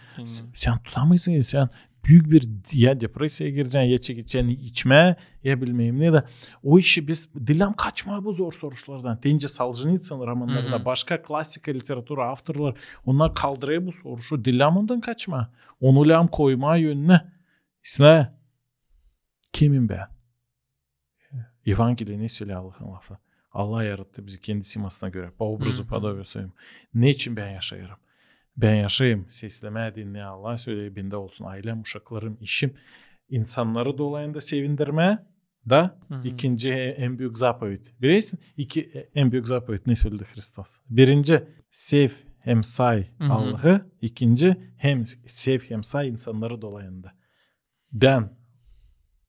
sän tutamêêrsın, sän büük bir ya depressiyaya gireceksin, ya çekeceksin içmää, ya bilmäm ne da. O işi biz diil kaçmaa bu zor soruşlardan. Tencere Soljenitsin romannarında, başka klasika literatura avtorları, onnar kaldırêr bu soruşu, diil ondan kaçmaa. Onu lääzım koymaa önünä. İslää, kimim bän? Evangeliya ne sölää Allahın lafı? Allah yarattı bizi kendi simasına görä, по образу, подобию своему. Neçin bän yaşêêrım? Bän yaşêêrım seslemää, dinneyim, Allah sölää, bendä olsun aylem, uşaklarım, işim, insannarı dolayında sevindirmää, da ikinci e-, en büük заповедь. Bilersin, iki, e-, en büük заповедь ne söledi Hristos? Birinci, sev hem say Allahı, ikinci, hem sev hem say insannarı dolayında. Bän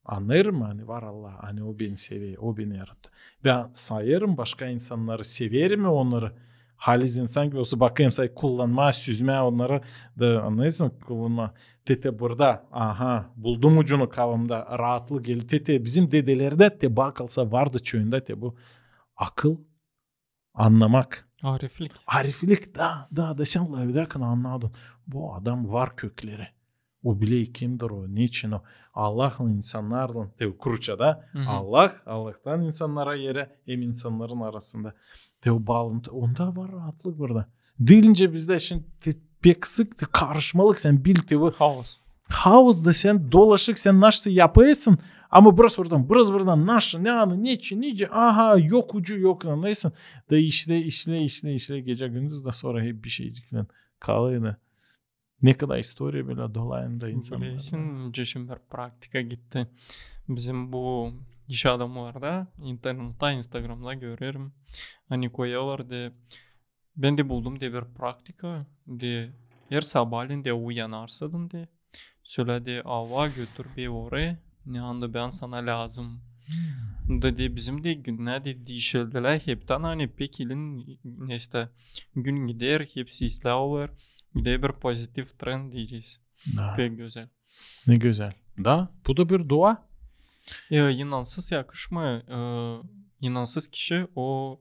annêêrım, ani var Allah, ani o beni sever, o beni yarattı. Bän sayêrım başka insannarı, severim mi onnarı? Haliz insan gibi olsa bakêrım, say, kullanmaa, süzmää onnarı da, annêêrsın, kullanmaa. Te, te burada, aha, buldum ucunu kavamda, raatlık geldi. Te, te bizim dedelerdä, te bakılsa, vardı çoyunda te bu akıl, annamak. Ariflik. Ariflik, da, da, da sän lafedärkän annadın. Bu adam var kökleri. O biler kimdir o, neçin o. Allahın insannardan, te o kruçada, Allah, Allahtan insannara erä, hem insannarın arasında. Te o baalantı, onda var raatlık burada. Diil nicä bizdä şindi pek sık, te karışmalık, sän bil, te bu haos. Haos da sän dolaşık, sän naşey yapêrsın, ama biraz oradan, biraz buradan, naşey, ne anı, neçin, nicä, aha, yok ucu, yok, annêêrsın. Da işlä, işlä, işlä, işlä gecä-gündüz, da sora hep bir şeyciklän kalêr da. Ne kadar istoriya bölä dolayında insannar. Bilersin, nicä şindi bir praktika gitti. Bizim bu iş adamlarda internettä, Instagramda görerim. Ani koyêrlar da, bän dä buldum da bir praktika, da her sabaalän da uyanarsan da, sölä da, Allah, götür beni oraya, ne anda bän sana lääzım. Da, da bizim dä günnär dä diişildilär heptän, ani pek ilin, neysä, gün gider, hepsi islää olêr, gider bir pozitiv trend deyecez. Da. Pek gözäl. Ne gözäl. Da, bu da bir dua. E, inansız yakışmêêr, e, inansız kişi o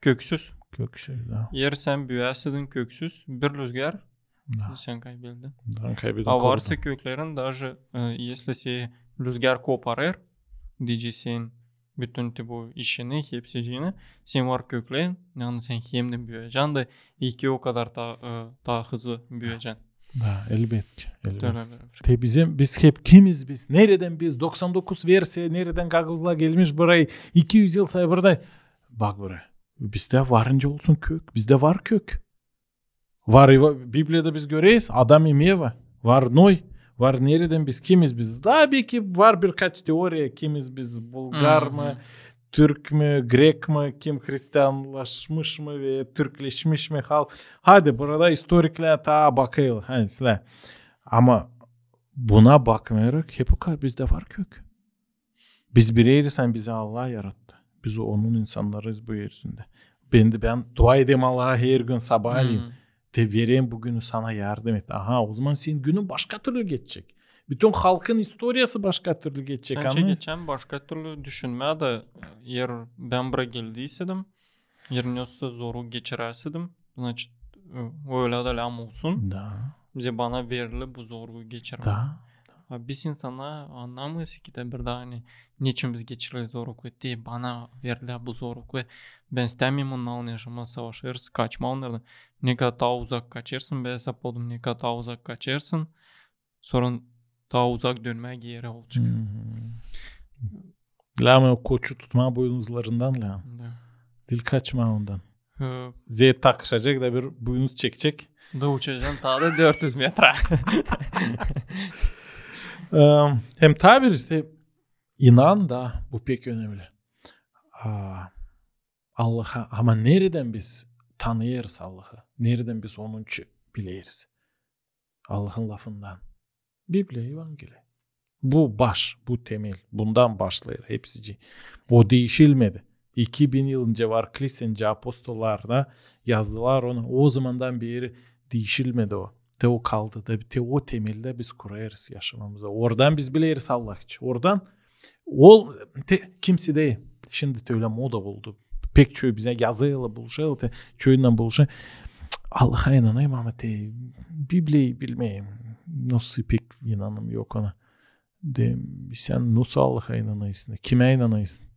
köksüz. Köksüz, da. Eer sän büüyäsin köksüz, bir lüzgär, da, sän kaybettin. Da, kaybettin. A varsa köklerin, даже, e, если seni lüzgär koparêr, deyecez, bütün te bu işini, hepsicini, sän var köklerin, ani sän hem dä büüyecän da iki o kadar taa, e, taa hızlı büüyecän. Da, elbetki, elbetki. Te bizim, biz hep kimiz biz, neredän biz, doksan dokuz versiya, neredän gagauzlar gelmiş burayı, iki üz yıl sora burada. Bak burayı. Bizdä var nicä olsun kök, bizdä var kök. Var, Bibliyada biz göreriz, Adam hem Eva, var Noy, var neredän biz, kimiz biz. Tabii ki var birkaç teoriya, kimiz biz, bulgar mı, türk mü, grek mi, kim hristianlaşmış mı ve türkleşmiş mi halk. Hadi burada istoriklär taa bakêrlar, hadi islää. Ama buna bakmayarak hep o kadar bizdä var kök. Biz bileriz, ani bizi Allah yarattı. Biz onun insannarıyız bu er üstündä. Bän dä, bän dua ederim Allaha her gün sabaalän. Te vereyim bu günü sana, yardım et. Aha, o zaman senin günün başka türlü geçecek. Bütün halkın istoriyası başka türlü geçecek. Sän geçecän başka türlü düşünmää da, eer bän buraya geldiysädim, eer nesä zorluk geçiräseydim, значит, e, ölä da lääzım olsun. Da. Bizä bana verili bu zorlugu geçirmää. Da. A biz insannar annamêêrız ki dä bir dä, ani neçin biz geçireriz zorlukları. Te bana verili bu zorlukları. Bän istämeerim onnarlan yaşamaa, savaşêrız, kaçmaa onnardan. Ne kadar taa uzak kaçêrsın, bän hesapladım, ne kadar taa uzak kaçêrsın, sora taa uzak dönmää geeri olacek. Lääzım o koçu tutmaa boynuzlarından lääzım. Da. Diil kaçmaa ondan. E, zerä takışacek da bir boynuz çekecek. Da uçacan taa da dört üz metra. E, hem taa bir işte inan da, bu pek önemli. A, Allaha, ama neredän biz tanıyêrız Allahı? Neredän biz onun için bileriz? Allahın lafından. Bibliya, Evangeliya. Bu baş, bu temel. Bundan başlêêr hepsicii. O diişilmedi. İki bin yıl nicä var, klisä nicä apostollar da yazdılar onu. O zamandan beri diişilmedi o. Te o kaldı da, te o temelde biz kurêrız yaşamamızı. Oradan biz bileriz Allah için. Oradan ol, te, kimsey dä, şindi te ölä moda oldu. Pek çoyu bizä yazêrlar, buluşêrlar, te çoyunnan buluşêr. Allaha inanêrım, ama te Bibliyayı bilmeerim. Nasıl, pek inanım yok ona. Deerim, sän nasıl Allaha inanêrsın? Kimä inanêrsın?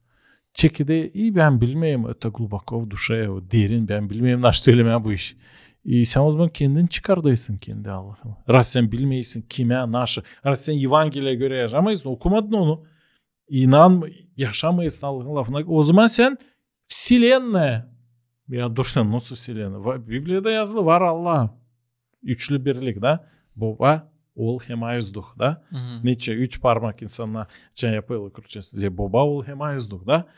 Çekii dä, i bän bilmeerim, это глубоко в душе, o derin, bän bilmeerim nasıl sölemää bu işi. E, sän o zaman kendin çıkardêrsın kendi Allahını. Раз sän bilmeersin kimä, nasıl, раз sän Evangeliya görä yaşamêêrsın, okumadın onu, inan, yaşamêêrsın Allahın lafına, o zaman sän вселенная. Ya dur sän, nasıl вселенная? Va-, Bibliyada yazılı, var Allah. Üçlü birlik, da? Boba, Ool hem Ayız Duh, da? Neçin üç parmak insannar için yapêrlar kruçenstvu? Boba, Ool hem Ayız Duh, da?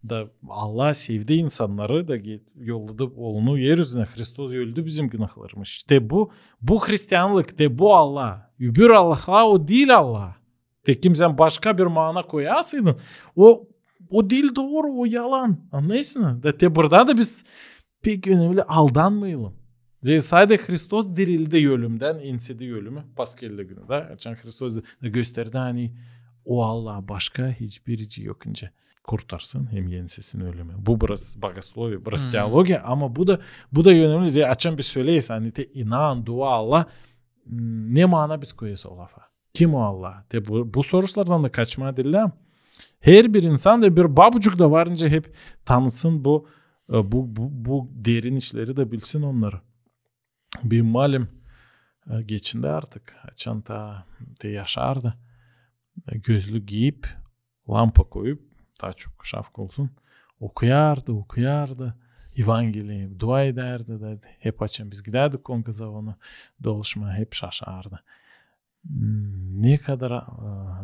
Da Allah sevdi insannarı da ge-, yolladı Oolunu er üzerä. Hristos öldü bizim günahlarımız. İşte bu, bu hristianlık, te bu Allah. Öbür Allahlar o diil Allah. Te kim sän başka bir maana koyasıydın, o, o diil dooru, o yalan. Annêêrsın? Da te burada da biz pek önemli aldanmayalım. Sade Hristos dirildi ölümdän, ensedi ölümü, Paskellä günü, da? Açan Hristos da gösterdi, ani o Allah başka hiçbiri yok nicä kurtarsın hem ensesin ölümü. Bu biraz bogosloviye, biraz teologiya, ama bu da, bu da önemli. Zerä açan biz söleeriz, ani te inan, dua Allah, m, ne maana biz koyêrız o lafa? Kim o Allah? Te bu, bu soruşlardan da kaçmaa diil. Herbir insan da, bir babucuk da var nicä hep tanısın bu, e, bu, bu, bu derin işleri da bilsin onnarı. Bir malim, e, geçindi artık, açan taa te yaşardı, e, gözlük giyip, lampa koyup, taa çok şafka olsun, okuyardı, okuyardı Evangeliyi, dua edärdi da, hep açan biz gidärdik Konka Zavona dolaşmaa, hep şaşardı. M, ne kadar, e,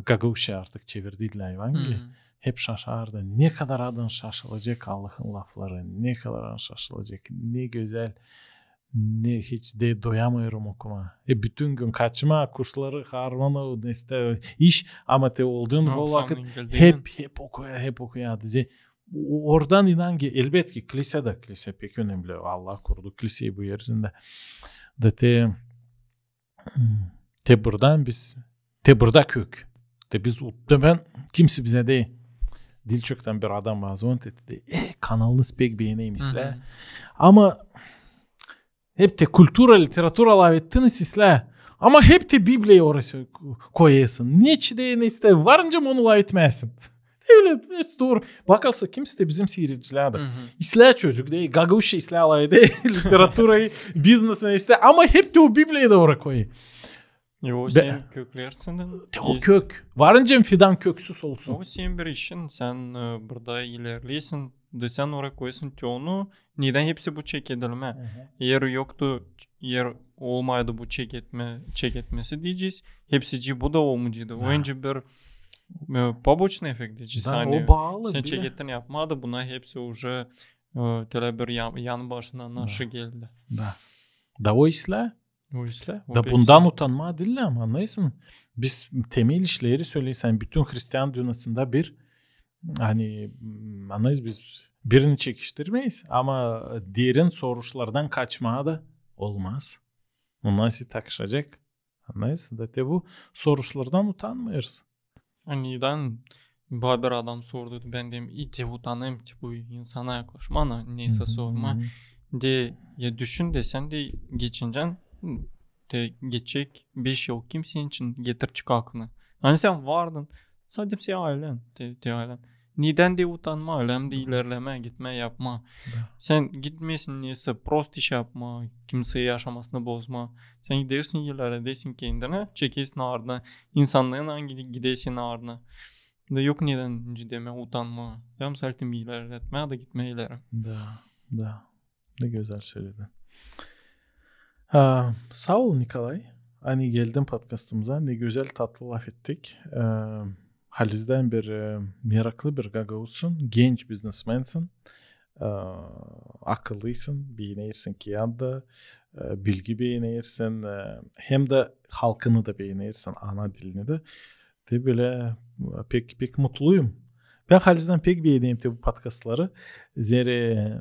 gagauzça artık çevirdilär Evangeliyi. Hep şaşardı. Ne kadar adan şaşılacek Allahın lafları, ne kadar adan şaşılacek, ne gözäl, ne hiç dä doyamêêrım okumaa. E, bütün gün kaçmaa, kursları, harmanı, neştä iş, ama te oldun o vakıt hep, hep okuya, hep okuya. O-, oradan inan ki, elbetki, klisä dä, klisä pek önemli. Allah kurdu kliseyi bu er üzerindä. Da te, te buradan biz, te burada kök. Te biz, te bän, kimsey bizä dä, diil çoktan bir adam bana zvonit etti, e, kanalınız pek beenerim islää. Ama hep te kultura, literatura lafettiniz islää. Ama hep te Bibliyayı oraya koyêrsın. Neçin dä, neştä, var nicä onu lafetmeyäsin. Ölä, e, dooru. Bakılsa, kimsey te bizim siiredicilär dä. İslää çocuk dä, gagauzça islää lafedä, literaturayı, biznesini islää. Ama hep te o Bibliyayı da oraya koyêr. E, o senin köklerin. Te o kök. Var nicä fidan köksüz olsun? O senin bir işin, sän, e, burada ilerleersin, da sän oraya koyêrsın te onu, neden hepsi bu çekedilmää? Er yoktu, er olmaydı bu çeketme, çeketmesi deyecez. Hepsicii bu da olmayaceydı. O nicä bir, e, побочный эффект deyecez. Da, ani o baalı, sän çekettin yapmaa da, buna hepsi уже, e, telä bir yan, yan başına naşı geldi. Da. Da o islää. O islää. Da bundan utanmaa diil, ama annêêrsın. Biz temel işleri söleeriz, ani bütün hristian dünnasında bir, ani, m, annêêrsın, biz birini çekiştirmeeriz, ama derin soruşlardan kaçmaa da olmaz. O nasıl takışacek? Annêêrsın, da te bu soruşlardan utanmêêrız. Ani, neden, bana bir adam sordu, bän deerim, i te utanêrım te bu insana yaklaşmaa, neysä sormaa. De, ya düşün dä, sän dä geçinecän, te geçecek beş yıl, kim senin için getir çık aklına? Ani sän vardın, sade te aylän, te, te aylän. Neden dä utanmaa, ölä dä ilerlemää, gitmää, yapmaa. Da. Sän gitmeersin neysä prost iş yapmaa, kimsey yaşamasını bozmaa. Sän gidersin, ilerledersin kendini, çekersin ardına, insannarın ani gidersin ardına. Da yok neden nicä demää, utanmaa. Ya misal te ilerletmää da gitmää ileri. Da, da. Ne gözäl söledin. A, saa ol, Nikolay. Ani geldin podkastımıza, ne gözäl, tatlı lafettik. E, halizdän bir, e, meraklı bir gagauzsun, genç biznesmensin, e, akıllıysın, beenersin kiyanda, e, bilgi beenersin, e, hem dä halkını da beenersin, ana dilini dä. Te bölä, e, pek, pek mutluyum. Bän halizdän pek beenerim te bu podkastları. Zerä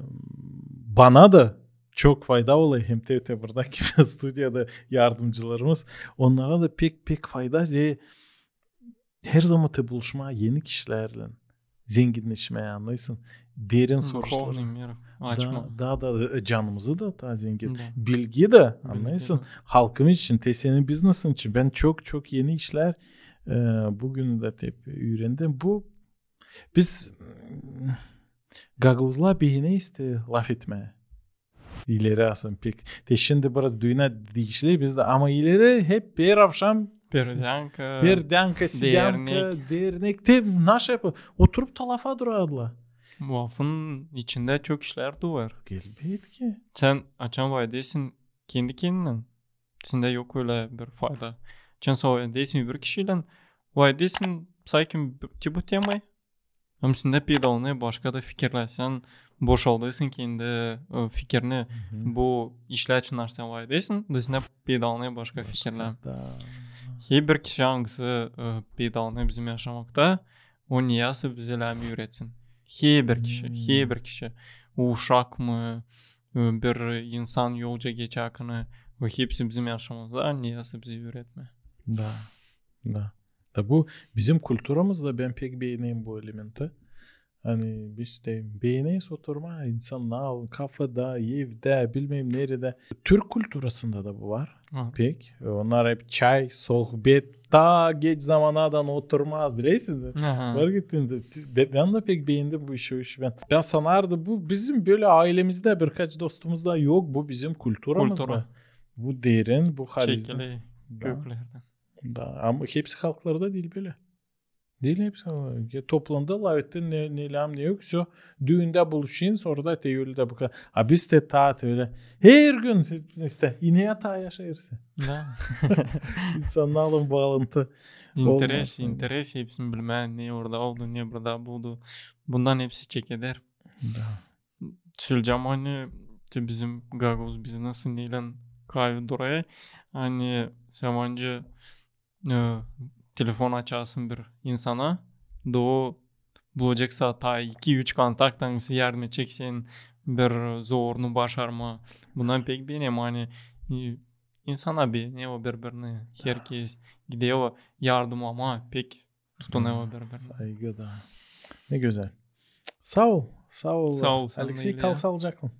bana da çok fayda olêr hem te, te buradaki studiyada yardımcılarımız. Onnara da pek, pek fayda. Zerä herzaman te buluşmaa eni kişilärlän, zenginneşmää, annêêrsın, derin soruşları. Духовный мир açmaa. Da, da, e, canımızı da taa zengin. Da. Bilgi dä, annêêrsın, halkımız için, te senin biznesin için. Bän çok, çok eni işlär, e, büün dä te üürendim. Bu biz, mm, gagauzlar beeneriz te lafetmää. İleri asın pek. Te şindi biraz dünnä diişti bizdä, ama ileri hep bir avşam Berdänka, berdänka, sidänka, dernek. Dernek. Te naşey yapêr? Oturup ta lafa durêrlar. Lafın içindä çok işlär dä var. Elbetki. Sän açan lafedärsin kendi-kendinän, sendä yok ölä bir fayda. Açan lafedärsin bir kişiylän, lafedärsin sakin te bu temayı. Ama sendä peydalanêr başka da fikirlär. Sän boşaldêrsın kendi, e, fikirini. Bu işlär için sän lafedärsin, da sendä peydalanêr başka fikirlär. Herbir kişi, angısı, e, peydalanêr bizim yaşamakta, o neyäsä bizä lääzım üüretsin. Herbir kişi, herbir kişi. O uşak mı, e, bir insan yolca geçärkän, o hepsi bizim yaşamamızda neyäsä bizä üüretmää. Da, da. Da bu bizim kulturamızda bän pek beenerim bu elementi. Ani biz dä beeneriz oturmaa, insannarlan kafada, evdä, bilmeerim neredä. Türk kulturasında da bu var. Pek. Onnar hep çay, sohbet, taa geç zamanadan oturmaz, bilersiniz mi? Var gittiinä. Bän dä pek beendim bu işi, o işi bän. Bän sanardım, bu bizim bölä aylemizdä, birkaç dostumuzda yok, bu bizim kulturamızda. Kultura. Bu derin, bu halizdän. Çekili köklerdän. Da, ama hepsi halklarda diil bölä. Diil hepsi. Toplumda lafettin ne, ne lääzım, ne yok. Всё, düündä buluşêrsın, sora da te ölä dä bu kadar. A biz dä taa ölä. Hergün, işte, ineyä taa yaşêêrsın. Da. İnsannarlan baalantı olmaz. İnteres, interes, hepsini bilmää, ne orada oldu, ne burada buldu. Bundan hepsi çekeder. Da. Söleyecäm, ani te bizim gagauz biznesi neylän kayıp durêr. Ani sän bence e, telefon açarsın bir insana, da o bulacek sana taa iki-üç kontakt, angısı yardım edecek senin bir zorunu başarmaa. Bundan pek beenerim, ani, e, insannar beener o biri-birini, herkez gider o yardımnamaa, pek tutunêr o biri-birini. Saygı da. Ne gözäl. Saa ol, saa ol. Saa ol, sän dä, Aleksey, kal saalıcaklan.